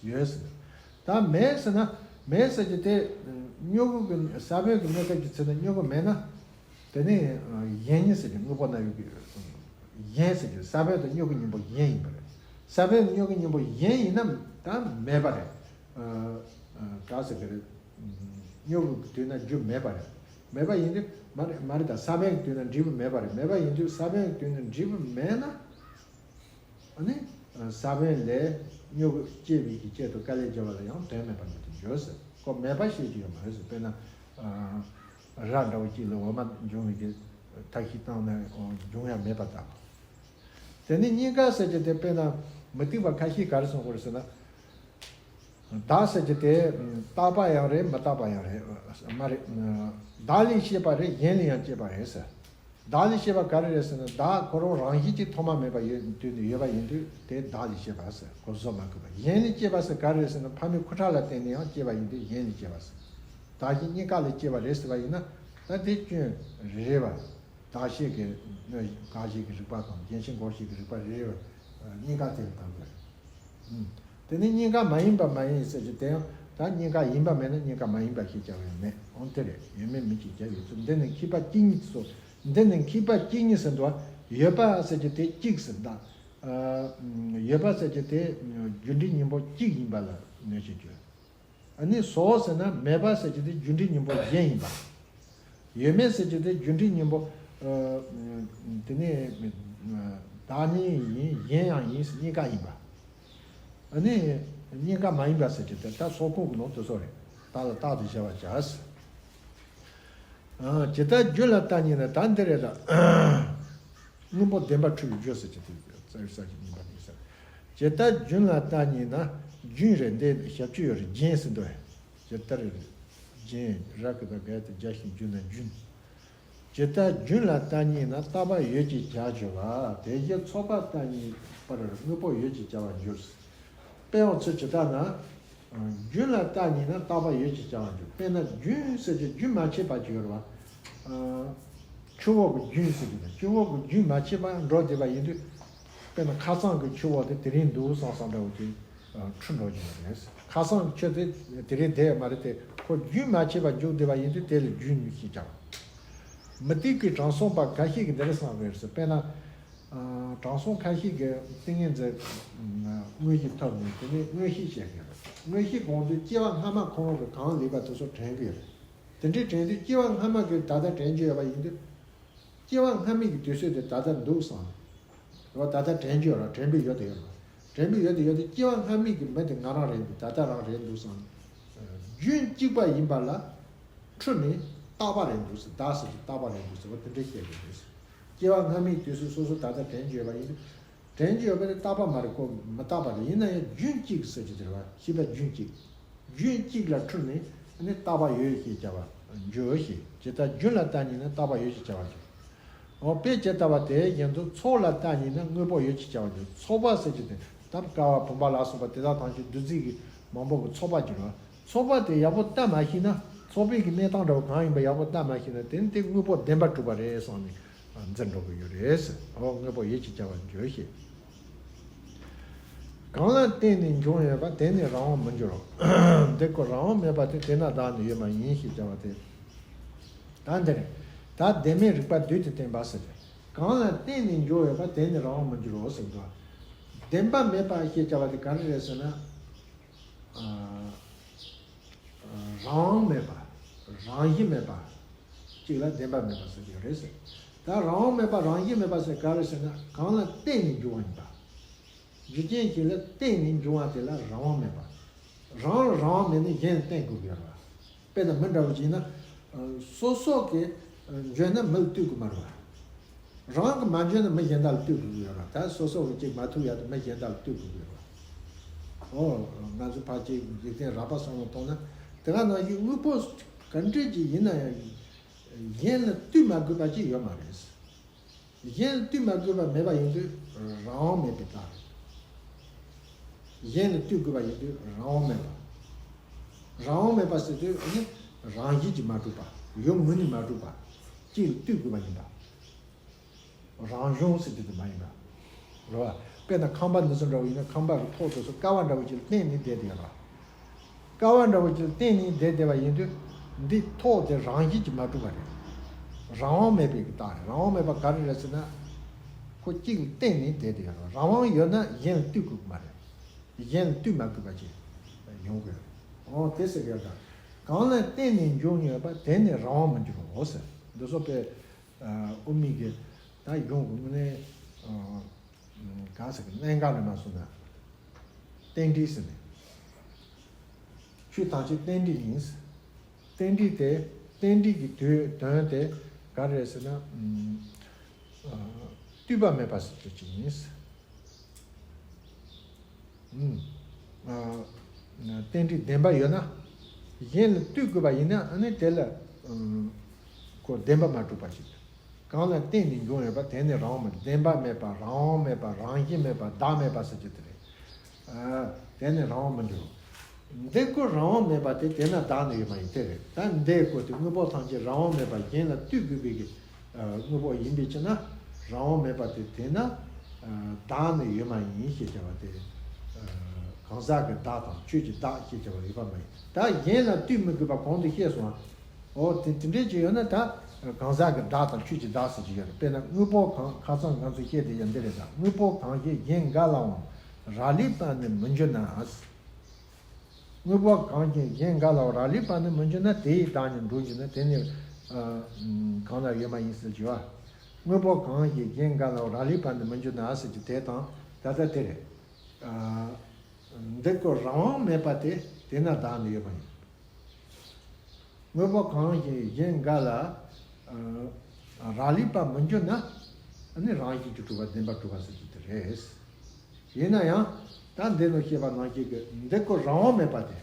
ཡོད་ཟེར། ད་མེད་ཟེར་ན། མེད་ཟེར་གྱི་དེ། སྨྱུ་གུ་གི་ས་བོན་གི་གནས་སྐབས་ཀྱི་ཚེ་ན་སྨྱུ་གུ་མེད་ན། དེ་ནི་གཞན་ཉིད་ཟེར་གྱི་དངོས་པོ་རྣམ་དབྱེ་གི་གཞན་ཟེར་གྱི་ས་བོན་དང་སྨྱུ་གུ་གཉིས་པོ་གཞན་ཡིན་པ་རེད། ས་བོན་དང་སྨྱུ་གུ་གཉིས་པོ་གཞན་ཡིན་ན་ད་མེད་པ་རེད། ག་ཟེར་གྱི་རེད། སྨྱུ་གུ་གི་དུས་ན་རྒྱུ་མེད་པ་རེད། མེད་པ་ཡིན་དུས་མ་རེད། མ་རེད། ད་ས་བོན་གི་དུས་ན་འབྲས་བུ་མེད་པ་རེད། མེད་པ་ཡིན་དུས་ས་བོན་གི་དུས་ན་འབྲས་བུ་མེད་ན། ཨ་ནི། ས་བོན་ལས་སྨྱུ་གུ་སྐྱེ་བའི་གི་ཆེད་དུ་དཀའ་ལས་བརྒྱབ་པ་ལ་ཡང་དོན་མེད་པ་ཉིད་དུ་འགྱུར་ཟེར། ཁོ་མེད་པ་བཤད་ཀྱི་ཡོད་མ་རེད་ཟེར། དཔེར་ན། ར་འདྲ་བོ་གཅིག་ལ་འོ་མ་འབྱུང་བའི་གི་ཐབས་ཤེས་བཏང་ན་འབྱུང་ཡ་མེད་པ་ལྟ་བུ། དེ་ནི་གཉིས་ཀ་ཟེར་གྱི་དེ་དཔེར་ན་མུ་སྟེགས་པ་ཁ་ཤས་ག་རེ་གསུང་གི་རེད་ཟེར་ན། བདག་ཟེར་གྱི་དེ་རྟག་པ་ཡང་རེད། མི་རྟག་པ་ཡང་རེད། མ་རེད། བདག་ལས་སྐྱེས་པ་རེད། གཞན་ལས་ཡང་སྐྱེས་པ་རེད་ཟེར། བདག་ལས་སྐྱེས་པ་ག་རེ་རེད་ཟེར་ན། བདག་ཁོ་རང་རང་བཞིན་གྱིས་ཐོག་མ་མེད་པ་ཡོད་དུས་ནས་ཡོད་པ་ཡིན་དུས་དེ་བདག་ལས་སྐྱེས་པ་ཟེར། ཁོ་བཟོ་མ་དགོས་པ། གཞན་ལས་སྐྱེས་པ་ཟེར་ག་རེ་རེད་ཟེར་ན། ཕ་མའི་ཁུ་ཁྲག་ལ་བརྟེན་ནས་ཡང་སྐྱེས་པ་ཡིན་དུས་གཞན་ལས་སྐྱེས་པ་ཟེར། བདག་གཞན་གཉིས་ཀ་ལས་སྐྱེས་པ་རེད་ཟེར་བ་ཡིན་ན། ད་དེ་སྐྱོན་རེད་པ། བདག་བྱེད་ཀྱི་དངོས་གཞི་འགོག་བྱེད་ཀྱི་རིགས་པ་དང་རྒྱུ་རྐྱེན་འགོག་བྱེད་ཀྱི་རིགས་པ་རེད་པ། གཉིས་ཀ་དེ་ལ་བལྟ་དགོས། དེ་ནི་གཉིས་ཀ་མ་ཡིན་པ་མ་ཡིན་ཟེར་གྱི་དེ་ཡང་ད་གཉིས་ཀ་ཡིན་པ་མེད་ན་གཉིས་ཀ་མ་ཡིན་པ་ཞེས་བྱ་བ་ཡང་མེད། འོ་དེ་རེད། ཡོད་མེད་མིན་གྱི་བྱ་བའི་ཚུལ། འདི་ནི་མཁས་པ་གཅིག་ཉིད་སོ། འདི་ནི་མཁས་པ་གཅིག་ཉིད་ཟེར་འདུག་བ། ཡོད་པ་ཟེར་གྱི་དེ་གཅིག་ཟེར་ད། ཡོད་པ་ཟེར་གྱི་དེ་རྒྱུ་འབྲས་གཉིས་པོ་གཅིག་ཡིན་པ་ལ་གནོད་བྱེད་རྒྱུ། ཨ་ནི་སོ་ཟེར་ན་མེད་པ་ཟེར་གྱི་དེ་རྒྱུ་འབྲས་གཉིས་པོ་གཞན་ཡིན་པ། ཡོད་མེད་ཟེར་གྱི་དེ་རྒྱུ་འབྲས་གཉིས་པོ། ཨ། དེ་ནས་བདག་ཉིད་ཡིན། གཞན་ཡང་ཡིན་ཟེར་གཉིས་ཀ་ཡིན་པ། ཨ་ནི་གཉིས་ཀ་མ་ཡིན་པ་ཟེར་གྱི་དེ་ད་སོགས་ཁོངས་ཀྱི་ནང་དུ་སོགས་རེད། རྟག་ལ་རྟག་ཏུ་བྱ་བར་བྱ་ཟེར། ཨ། ཇི་ལྟར་རྒྱུན་ལ་རྟག་ཉིད་ན། ད་འདི་རེད་ད། དངོས་པོ་བདེན་པར་འཁྲུལ་བའི་རྒྱུ་ཟེར་གྱི་དེ་རྩ་བའི་ས་ཀྱི་ཉིན་པ་ནི་ཟེར། ཇི་ལྟར་རྒྱུན་ལ་རྟག་ཉིད་ན། རྒྱུན་རེད། འདི་ཞབས་ཀྱུ་ཡོད་རེད། རྒྱན་ཟེར་འདུག་ཇི་ལྟར་རེད། རྒྱན་ར་གི་ད་ག་ཡ་དེ་རྒྱ་ཞིང་རྒྱུན་ན་རྒྱུན། ཇི་ལྟར་རྒྱུན་ལ་རྟག་ཉིད་ན། རྟག་པ་ཡོད་ཅེས་བྱ་སྦྱོར་བ། དེ་བཞིན་ཚོགས་པ་རྟག་ཉིད་པར། དངོས་པོ་ཡོད་ཅེས་བྱ་བར་འགྱུར། དཔེ་ཡང་ཚུལ་ཇི་ལྟར་ན། རྒྱུན་ལ་རྟག་ཉིད་ན། རྟག་པ་ཡོད་ཅེས་བྱ་བར་འགྱུར། དཔེར་ན་རྒྱུན་ཟེར་གྱི་རྒྱུན་མ་ཆད་པ་ཅིག་ཡོད་རེད་བ། ཆུ་བོ་གི་རྒྱུན་ཟེར་གི་འདུག་ཆུ་བོ་གི་རྒྱུན་མ་ཆད་པ་འགྲོ་བསྡད་པ་ཡིན་དུས། དཔེར་ན་ཁ་སང་གི་ཆུ་བོ་དེ་དེ་རིང་འདུག་བསམ་བསམ་འདྲ་བོ་དེ་འཁྲུལ་འགྲོ་གི་རེད། ཁ་སང་གི་ཆུ་དེ་དེ་རིང་བསྡད་ཡོད་མ་རེད་དེ། ཁོ་རྒྱུན་མ་ཆད་པ་འཇུག་བསྡད་པ་ཡིན་དུས་དེ་ལ་རྒྱུན་ཞེས་བྱ་བ། མུ་སྟེགས་ཀྱི་དྲང་སྲོང་པ་ཁ་ཤས་ཀྱིས་འདི་འདྲ་བསམ་གི་རེད་ཟེར། དཔེར་ན། དྲང་སྲོང་ཁ་ཤས་ཀྱིས་ཏིང་ངེ་འཛིན་མངོན་ཤེས་ཐོབ་ནས་དེ་ནས་མངོན་ཤེས་བྱེད་ཀྱི་རེད། མངོན་ཤེས་གོང་དུ་སྐྱེ་བ་སྔ་མ་ཁོ་རང་གི་གང་ལེགས་པ་དེ་ཚོ་དྲན་གྱི་རེད། དེ་འདྲའི་དྲན་དུས་སྐྱེ་བ་སྔ་མ་གི་ད་ལྟ་དྲན་རྒྱུ་ཡོད་པ་ཡིན་དུས། སྐྱེ་བ་སྔ་མའི་གི་དུས་ཚོད་དེ་ད་ལྟ་འདུག་བསམ། རེད་བ། ད་ལྟ་དྲན་རྒྱུ་ཡོད་ར། དྲན་པའི་ཡུལ་དེ་ཡོད་ར། དྲན་པའི་ཡུལ་དེ་ཡོད་དུས་སྐྱེ་བ་སྔ་མའི་གི་མི་དེ་ང་རང་རེད་འདུག་ད་ལྟ་རང་རེད་འདུག་བསམ། རྒྱུན་གཅིག་པ་ཡིན་པ་ལ་འཁྲུལ་ནས་རྟག་པ་རེད་འདུག་ཟེར། བདག་ཟེར་གྱི་རྟག་པ་རེད་འདུག་ཟེར་བ་དེ་འདྲ་བཤད་དགོས་རེད། སྐྱེ་བ་སྔ་མའི་དུས་སུ་སོ་སོ་ད་ལྟ་དྲན་རྒྱུ་ཡོད་པ་ཡིན་དུས། དྲན་རྒྱུ་ཡོད་པ་དེ་རྟག་པ་མ་རེད། ཁོ་མི་རྟག་པ་རེད། ཡིན་ན་ཡང་རྒྱུན་གཅིག་ཟེར་གྱི་དེ་རེད་བ། ཤེས་པ་རྒྱུན་གཅིག་རྒྱུན་གཅིག་ལ་འཁྲུལ་ནས་ནི་རྟག་པ་ཡོད་ཞེས་བྱ་བ་འགྱུར་ཞེས། ཇི་ལྟར་རྒྱུན་ལ་བལྟ་ཉིད་ནི་རྟག་པ་ཡོད་ཅེས་བྱ་བ་འགྱུར། འོ་དཔེ་ཇི་ལྟ་བ་དེ་བཞིན་དུ་ཚོགས་ལ་བལྟ་ཉིད་ནི་དངོས་པོ་ཡོད་ཅེས་བྱ་བ་འགྱུར། ཚོགས་པ་ཟེར་གྱི་དེ་ད་ཀ་བ་བུམ་པ་ལ་སོགས་པ་དེ་དག་ཐམས་ཅད་བདུད་རྩི་གི་མང་པོ་གི་ཚོགས་པ་འགྱུར་བ། ཚོགས་པ་དེ་ཡག་པོ་བལྟ་མ་ཤེས་ན། ཚོགས་པའི་གི་གནས་སྟངས་འདྲ་བོ་གང་ཡིན་པ་ཡག་པོ་བལྟ་མ་ཤེས་ན་དེ་ནི་དེ་དངོས་པོ་བདེན་པར་གྲུབ་པ་རེད་བསམ་ནས་འཛིན་འགྲོ་གི་ཡོད་རེད། འོ་དངོས་པོ་ཡོད་ཅེས་བྱ་བ་འགྱུར་ཞེས། གང་ལ་བརྟེན་ནས་འབྱུང་ཡོད་པ་དེ་ནི་རང་དབང་མི་འགྱུར་རོ། འདི་ཀོ་རང་དབང་མེད་པ་དེ་དེ་ན་བདག་ནི་ཡོད་མ་ཡིན་ཞེས་བྱ་བ་སྟེ། ད་འདིར་ད་བདེན་མེད་རིགས་པ་བསྡུས་ཏེ་བསྟན་པ་ཟེར་ཏེ། གང་ལ་བརྟེན་ནས་འབྱུང་ཡོད་པ་དེ་ནི་རང་དབང་མི་འགྱུར་རོ་ཟེར་འདུག་བདེན་པ་མེད་པ་ཞེས་བྱ་བ་དེ་ག་རེ་རེད་ཟེར་ན། རང་དབང་མེད་པ། རང་བཞིན་མེད་པ། གཅིག་ལ་བདེན་པ་མེད་པ་ཟེར་གྱི་རེད་ཟེར། ད་རང་དབང་མེད་པ་རང་བཞིན་མེད་པ་ཟེར་ག་རེ་ཟེར་ན། གང་ལ་བརྟེན་ནས་འབྱུང་བ་ཡིན་པ། རྒྱུ་རྐྱེན་གཅིག་ལ་བརྟེན་ནས་འབྱུང་བ་དེ་ལ་རང་དབང་མེད་པ། རང་ལ་རང་དབང་མེད་ན་གཞན་ལ་བརྟེན་དགོས་ཀྱི་ཡོད་རེད་བ། དཔེར་ན་མི་འདྲ་བོ་ཅིག་ཡིན་ན། སོ་སོ་གིས་འཇོན་ན་མི་ལ་ལྟོས་དགོས་མ་རེད་བ། རང་གིས་མ་འཇོན་ན་མི་གཞན་དག་ལ་ལྟོས་དགོས་ཀྱི་ཡོད་རེད་བ། ད་སོ་སོ་གིས་ཅིག་མ་ཐུབ་ཡག་དེ་མི་གཞན་དག་ལ་ལྟོས་དགོས་ཀྱི་ཡོད་རེད་བ། ཨོ། ང་ཚོ་ཕལ་ཆེར་འཇིག་རྟེན་རགས་པ་བསམ་བློ་གཏོང་ན། དེ་ག་ནང་བཞིན་དངོས་པོ་ག་འདྲ་ཅིག་ཡིན་ན་ཡང་། གཞན་ལ་ལྟོས་མ་དགོས་པ་ཅིག་ཡོད་མ་རེད། གཞན་ལ་ལྟོས་མ་དགོས་པ་མེད་པ་ཡིན་དུས་རང་དབང་མེད་པའི་རྟགས་རེད། གཞན་ལ་ལྟོས་དགོས་པ་ཡིན་དུས་རང་དབང་མེད་པ། རང་དབང་མེད་པ་ཟེར་དུས་ཨ་ནི་རང་བཞིན་གྱིས་མ་གྲུབ་པ། ཡུལ་ངོས་ནས་མ་གྲུབ་པ། གཅིག་ལ་ལྟོས་དགོས་པ་ཡིན་པ། རང་བྱུང་ཟེར་དུས་དེ་མ་ཡིན་པ། རེད་བ། དཔེར་ན་ཁང་པ་འདི་ཚོ་འདྲ་བོ་ཡིན་ན་ཁང་པ་གི་ཐོག་དེ་ཚོ་ཀ་བ་འདྲ་བོ་ཅིག་ལ་བརྟེན་ནས་བསྡད་དེ་ཡོད་རེད་བ། ཀ་བ་འདྲ་བོ་ཅིག་ལ་བརྟེན་ནས་བསྡད་བསྡད་པ་ཡིན་དུས། འདི་ཐོག་དེ་རང་བཞིན་གྱིས་མ་གྲུབ་པ་རེད། རང་དབང་མེད་པའི་གི་རྟགས་རེད། རང་དབང་མེད་པ་ག་རེ་རེད་ཟེར་ན། ཁོ་གཅིག་ལ་བརྟེན་ནས་བསྡད་དེ་ཡོད་རེད། རང་དབང་ཡོད་ན་གཞན་ལ་ལྟོས་དགོས་ཀྱི་མ་རེད། གཞན་ལ་ལྟོས་མ་དགོས་པ་ཅིག་ཡོང་གི་ཡོད་རེད། འོ་དེ་ཟེར་གི་ཡོད་ཀྱང་། གང་ལ་བརྟེན་ནས་འབྱུང་ཡོད་པ་དེ་ནི་རང་དབང་མི་འགྱུར་རོ་ཟེར། འདི་ཚོ་དཔེ། དབུ་མའི་གི་ད་གཞུང་གི་དངོས་གནས། གང་ཟེར་གི་གནད་འགག་རེད་མ་སོང་ན། རྟེན་འབྲེལ་ཟེར་ནས། ཆོས་ཐམས་ཅད་རྟེན་འབྲེལ་ཡིན། རྟེན་འབྲེལ་དེ། རྟེན་འབྲེལ་གྱི་དོན་དོན་དེ་ག་རེ་རེད་ཟེར་ན། ཨ། ལྟོས་པ་མེད་པ་ཟེར་རྒྱུ་ཅིག་ཡིན། ཨ། རྟེན་འབྲེལ་བདེན་པ་ཡོད་ན། གཞན་ལ་ལྟོས་དགོས་པ་ཡིན་ན་ཨ་ནི་དེ་ལ། ཨ། ཁོ་བདེན་པ་མ་གྲུབ་པ་ཞིག་གང་ལ་བརྟེན་ནས་འབྱུང་ཡོད་པ་དེ་ནི་རང་དབང་མི་འགྱུར། བདེན་པ་མེད་པ། རང་དབང་མེད་པ། རང་བཞིན་མེད་པ། བདག་མེད་པ་ཟེར་རྒྱུ་དེ་རེད། ཨ། དེ་ནི་རང་དབང་མི་འགྱུར། འདི་ཀོ་རང་དབང་མེད་པ་དེ་དེ་ན་བདག་ནི་ཡོད་མ་ཡིན་དེ་རེད། ད་འདི་ཀོ་དེ་དངོས་པོ་ཐམས་ཅད་རང་དབང་མེད་པ་གཞན་ལ་ལྟོས་དགོས་པའི་གི། ཨ། དངོས་པོ་ཡིན་པའི་ཕྱིར་ན། རང་དབང་མེད་པ་དེ་དེ་ན། ཨ། བདག་ནི་ཡོད་མ་ཡིན་ཞེས་བྱ་བ་དེ། ཨ། གང་ཟག་གི་བདག་དང་ཆོས་ཀྱི་བདག་ཞེས་བྱ་བ་ཡོད་པ་མ་ཡིན། ད་གཞན་ལ་ལྟོས་མི་དགོས་པ་གོང་དུ་བཤད་སོང་ང་། འོ་དེ་དེ་འདྲས་ཅིག་ཡོད་ན་ད་གང་ཟག་གི་བདག་དང་ཆོས་ཀྱི་བདག་ཟེར་གྱི་ཡོད་རེད། དཔེར་ན་དངོས་པོ་གང་ཁ་སང་ང་ཚོས་བཤད་དེ་ཡང་འདི་རེད། ད་དངོས་པོ་གང་ཞིག་གཞན་འགའ་ལའང་རག་ལས་པ་ནི་མི་འགྱུར་ན། དངོས་པོ་གང་ཞིག་གཞན་འགའ་ལའང་རག་ལས་པ་ནི་མི་འགྱུར་ན། དེ་ཡི་བདག་ཉིད་འགྲོ་འགྱུར་ན། དེ་ནི་གང་ལ་ཡོད་མ་ཡིན་ཟེར་གྱི་བ། དངོས་པོ་གང་ཞིག་གཞན་འགའ་ལའང་རག་ལས་པ་ནི་མི་འགྱུར་ན་ཟེར་གྱི་དེ་དང་ད་ལྟ་དེ་རེད། འདི་ཀོ་རང་དབང་མེད་པ་དེ་དེ་ན་བདག་ནི་ཡོད་མ་ཡིན། དངོས་པོ་གང་ཞིག་གཞན་འགའ་ལ། ཨ། རག་ལས་པ་མི་འགྱུར་ན། ཨ་ནི་རང་བཞིན་གྱིས་གྲུབ་པ་བདེན་པར་གྲུབ་པ་ཟེར་རྒྱུ་དེ་རེད། ཡིན་ན་ཡང་ད་འདི་ནང་བཤད་པ་ནང་བཞིན་གྱི་འདི་ཀོ་རང་དབང་མེད་པ་དེ།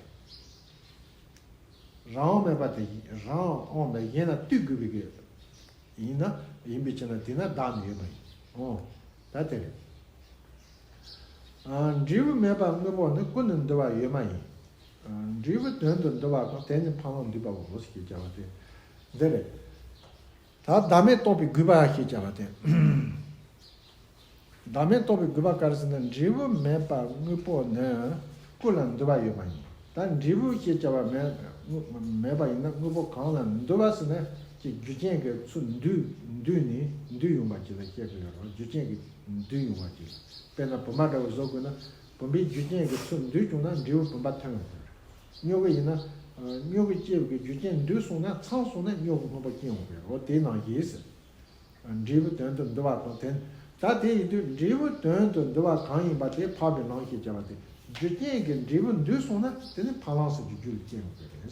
རང་དབང་མེད་པ་དེ་རང་དབང་མེད་གཞན་ལ་ལྟོས་དགོས་པའི་གི། ཡིན་ན་ཡིན་པའི་ཕྱིར་ན་དེ་ན་བདག་ནི་ཡོད་མ་ཡིན། འོ། ད་དེ་རེད། ཨ། འབྲས་བུ་མེད་པར་དངོས་པོ་ནི་ཀུན་ནས་འདུ་བ་ཡོད་མ་ཡིན། ཨ། འབྲས་བུ་དོན་དུ་འདུ་བ་དང་དེ་ནི་འཕགས་ལམ་འདུས་པའོ་ཞེས་བྱ་བ་སྟེ། འདི་རེད། ད་བདག་མེད་རྟོགས་པའི་དགོས་པ་ཞེས་བྱ་བ་སྟེ། བདག་མེད་རྟོགས་པའི་དགོས་པ་ག་རེ་ཟེར་ན། འབྲས་བུ་མེད་པ་དངོས་པོ་ནི་ཀུན་ལ་འདུ་བ་ཡོད་པ་ཡིན། ད་འབྲས་བུ་ཞེས་བྱ་བ་མེད་མེད་པ་ཡིན་ན། དངོས་པོ་གང་ལ་འདུ་བ་ཟེར་ན། ཅིག་རྒྱུ་རྐྱེན་གྱིས་ཚུར་འདུས་འདུས་ནས་འདུས་ཡོང་བ་ཅིག་ལ་བཤད་དགོས་ཡོད་རེད། རྒྱུ་རྐྱེན་གྱིས་འདུས་ཡོང་བ་ཅིག་དཔེར་ན་བུམ་པ་འདྲ་བོ་བཟོ་དགོས་ན། བུམ་པའི་རྒྱུ་རྐྱེན་གྱིས་ཚུར་འདུས་བྱུང་ན་འབྲས་བུ་བུམ་པ་ཐོན་ཡོང་གི་རེད། སྨྱུ་གུ་ཡིན་ན། སྨྱུ་གུ་སྐྱེས་པའི་རྒྱུ་རྐྱེན་འདུས་སོང་ན། ཚང་སོང་ན་སྨྱུ་གུ་སྔོན་པོ་སྐྱེ་ཡོང་གི་རེད། འོ་དེ་ནང་བཞིན་ཟེར། འབྲས་བུ་དོན་དུ་འདུ་བ་དང་དེ། ད་དེ་ཡིན་དུས་འབྲས་བུ་དོན་དུ་འདུ་བ་གང་ཡིན་པ་དེ་འཕགས་པའི་ལམ་ཞེས་བྱ་བ་སྟེ། རྒྱུ་རྐྱེན་གྱིས་འབྲས་བུ་འདུས་སོང་ན་དེ་ནི་འཕགས་ལམ་ཟེར་གྱི་རྒྱུ་ལ་སྐྱེ་ཡོང་གི་རེད།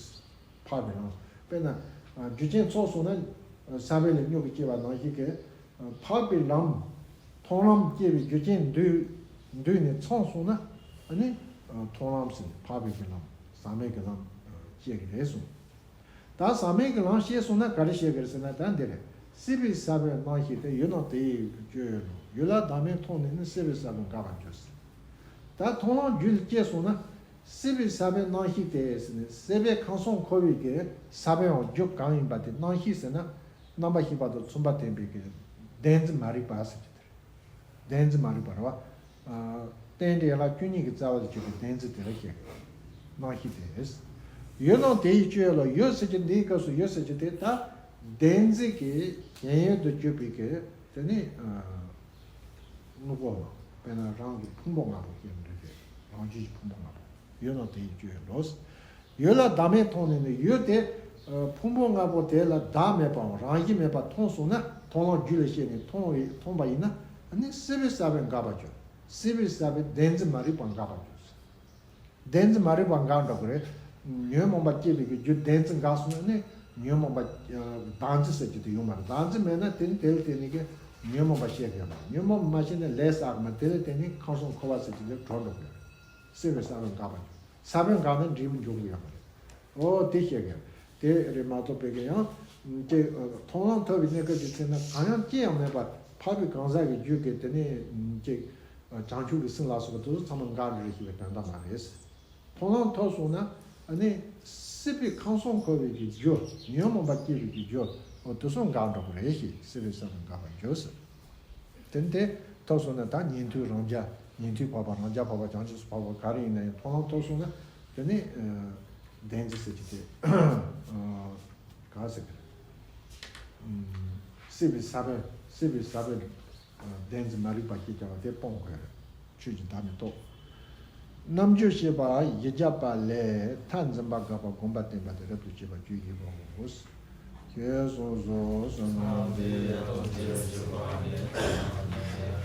འཕགས་པའི་ལམ། དཔེར་ན། རྒྱུ་རྐྱེན་ཚོགས་སོང་ན་ས་བོན་ལས་སྨྱུ་གུ་སྐྱེ་བ་ནང་བཞིན་གྱི། འཕགས་པའི་ལམ། མཐོང་ལམ་སྐྱེ་བའི་རྒྱུ་རྐྱེན་འདུས་འདུས་ནས་ཚང་སོང་ན། ཨ་ནི་མཐོང་ལམ་ཟེར། འཕགས་པའི་གི་ལམ། ཟག་མེད་ཀྱི་ལམ་སྐྱེ་གི་རེད་གསུངས། ད་ཟག་མེད་ཀྱི་ལམ་ཤེས་སོང་ན་ག་རེ་ཤེས་དགོས་རེད་ཟེར་ན། ད་འདི་རེད། སྲིད་པའི་ས་བོན་སྣང་ཤས་དེ། ཡོད་ན་དེ་ཡི་སྤྱོད་ཡུལ་ལོ། ཡུལ་ལ་བདག་མེད་མཐོང་ནས་ནི། སྲིད་པའི་ས་བོན་འགག་པར་འགྱུར་ཟེར། ད་མཐོང་ལམ་རྒྱུད་ལ་སྐྱེས་སོང་ན། སྲིད་པའི་ས་བོན་སྣང་ཤས་དེ་ཟེར་ནས། སྲིད་པའི་ཁམས་གསུམ་འཁོར་བའི་གི་ས་བོན་རྒྱུ་གང་ཡིན་པ་དེ། སྣང་ཤས་ཟེར་ན་རྣམ་པར་ཤེས་པ་དང་མཚུངས་པར་ལྡན་པའི་གི་བདེན་འཛིན་མ་རིག་པ་ཟེར་གྱི་དེ་རེད། བདེན་འཛིན་མ་རིག་པ་རེད་བ། ཨ། རྟེན་འབྲེལ་ཡན་ལག་བཅུ་གཉིས་ཀྱི་རྩ་བ་ལ་གྱུར་པའི་བདེན་འཛིན་དེ་ལ་བཤད། སྣང་ཤས་དེ། ཡོད་ན་དེ་ཡི་སྤྱོད་ཡུལ་ལོ། ཡོད་ཟེར་གྱི་འདིའི་སྐབས་སུ་ཡོད་ཟེར་གྱི་དེ་ད་བདེན་འཛིན་གྱི་ཞེན་ཡུལ་དུ་གྱུར་པའི་གི་དེ་ནི། ཨ། དངོས་པོ་ལ། དཔེར་ན་རང་གི་ཕུང་པོ་ལྔ་པོ་སྐྱེ་འདྲ་དེ། རང་རྒྱུད་ཀྱི་ཕུང་པོ་ལྔ་པོ། ཡོད་ན་དེ་ཡི་སྤྱོད་ཡུལ་ལོ། ཡོད་ལ་བདག་མེད་མཐོང་ནས་ནི། ཡོད་དེ། ཨ། ཕུང་པོ་ལྔ་པོ་དེ་ལ་བདག་མེད་པའམ་རང་བཞིན་མེད་པ་མཐོང་སོང་ན། མཐོང་ལམ་རྒྱུད་ལ་སྐྱེས་ནས་མཐོང་བའི་མཐོང་པ་ཡིན་ན། ཨ་ནི་སྲིད་པའི་ས་བོན་འགག་པར་འགྱུར། སྲིད་པའི་ས་བོན་བདེན་འཛིན་མ་རིག་པ་འགག་པར་འགྱུར། བདེན་འཛིན་མ་རིག་པ་འགག་འགྲོ་གི་རེད། ཉོན་མོངས་པ་སྐྱེས་པའི་གི་རྒྱུ་བདེན་འཛིན་འགག་སོང་ན་ནི། ཉོན་མོངས་པ། ཨ། བདག་འཛིན་ཟེར་གྱི་དེ་ཡོང་མ་རེད། བདག་འཛིན་མེད་ན་དེ་ནི་དེ་ལ་བརྟེན་ནས་གི་ཉོན་མོངས་པ་སྐྱེ་གི་ཡོད་མ་རེད། ཉོན་མོངས་པ་མ་སྐྱེས་ན་ལས་བསགས་གི་མ་རེད། དེ་ལ་བརྟེན་ནས་ཁམས་གསུམ་འཁོར་བ་ཟེར་གྱི་དེ་གྲོལ་འགྲོ་གི་ཡོད་རེད། སྲིད་པའི་ས་བོན་འགག་པ་འགྱུར། ས་བོན་འགག་ན་འབྲས་བུ་འབྱུང་གི་ཡོད་མ་རེད། འོ་དེ་བཤད་གི་ཡོད། དེ་རེད་མ་གཏོགས་པའི་གི་ཡང་། ཅིག་མཐོང་ལམ་ཐོབ་པའི་གནས་སྐབས་ཀྱི་ཚེ་ན་གང་ཡང་ཅི་ཡང་མེད་པ། འཕགས་པའི་གང་ཟག་གི་རྒྱུད་ཀྱི་དེ་ནི་ཅིག་བྱང་ཆུབ་ཀྱི་སེམས་ལ་སོགས་པ་དེ་ཚོ་ཚང་མ་འགག་འགྲོ་ཞེས་པའི་དོན་དག་མ་རེད། མཐོང་ལམ་ཐོབ་སོང་ན། ཨ་ནི་སྲིད་པའི་ཁམས་གསུམ་འཁོར་བའི་གི་རྒྱུ། ཉོན་མོངས་པ་སྐྱེ་བའི་གི་རྒྱུ། འོ་དེ་ཚོ་འགག་འགྲོ་གི་རེད་ཞེས། སྲིད་པའི་ས་བོན་འགག་པར་འགྱུར་ཟེར། དེ་ནི་དེ་ཐོབ་སོང་ན། ད་ཉན་ཐོས་རང་རྒྱལ། ཉན་ཐོས་འཕགས་པ། རང་རྒྱལ་འཕགས་པ། བྱང་ཆུབ་སེམས་འཕགས་པ། ག་རེ་ཡིན་ན་ཡང་མཐོང་ལམ་ཐོབ་སོང་ན། དེ་ནི། ཨ། བདེན་འཛིན་ཟེར་གྱི་དེ། ཨ། ག་ཟེར་གི་རེད། ཨ། སྲིད་པའི་ས་བོན། སྲིད་པའི་ས་བོན། ཨ། བདེན་འཛིན་མ་རིག་པ་སྐྱེས་ཀྱང་དེ་སྤོང་དགོས་རེད། ཆོས་ཀྱི་བདག་མེད་རྟོགས། རྣམ་འགྱུར་ཤེས་པ་ཡིད་བརྒྱ་པ་ལས། མཐར་འཛིན་པ་འགགས་པ་སྒོམ་པ་བསྟེན་པ་སྟེ། རབ་ཏུ་བྱེད་པ་བཅུ་ཡི་སྒོ་མོ། ཞེས་གསུངས་སོ། བསོད་ནམས་འདི་ཡིས་ཐམས་ཅད་གཟིགས་པ་ཉིད། ཐོབ་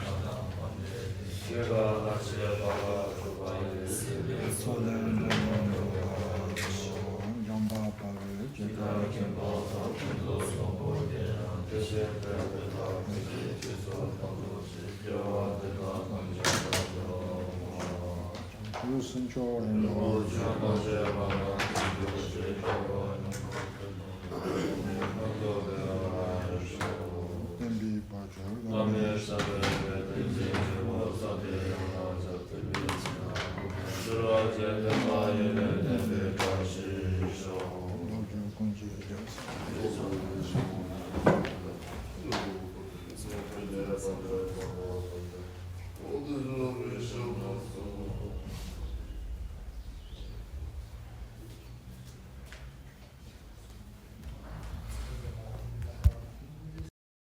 པ་དང་ཕམ་བྱས་ཏེ། སྐྱེ་རྒ་ན་འཆིའི་རྦ་ཀློང་འཁྲུགས་པ་ཡི། སྲིད་པའི་མཚོ་ལས་འགྲོ་རྣམས་སྒྲོལ་བར་ཤོག། འཇམ་དཔལ་དཔའ་བོས་ཇི་ལྟར་མཁྱེན་པ་དང་། ཀུན་ཏུ་བཟང་པོ་དེ་ཡང་དེ་བཞིན་ཏེ། དེ་དག་ཀུན་གྱི་རྗེས་སུ་བདག་སློབ་ཅིང་། དགེ་བ་འདི་དག་རྣམས་ཀྱང་དག་པར་བགྱི། བྱང་ཆུབ་སེམས་མཆོག་རིན་པོ་ཆེ། བསྟན་པའི་བྱ་བ་བླ་མེད་བྱ་བའི་ཏིང་འཛིན་གྱི་ངོ་མཚར་དེ་ཡང་ན་ཟབ་ཏུ་བའི་ཚིག་ལ་གོ་བར་ཞུ་བ་བཅས། བསྟན་པ་ཡུན་རིང་བརྟན་པའི་བཀྲ་ཤིས་ཤོག། ལོ་རྒྱུས་ཀུན་གྱི་རྒྱལ་སྲས།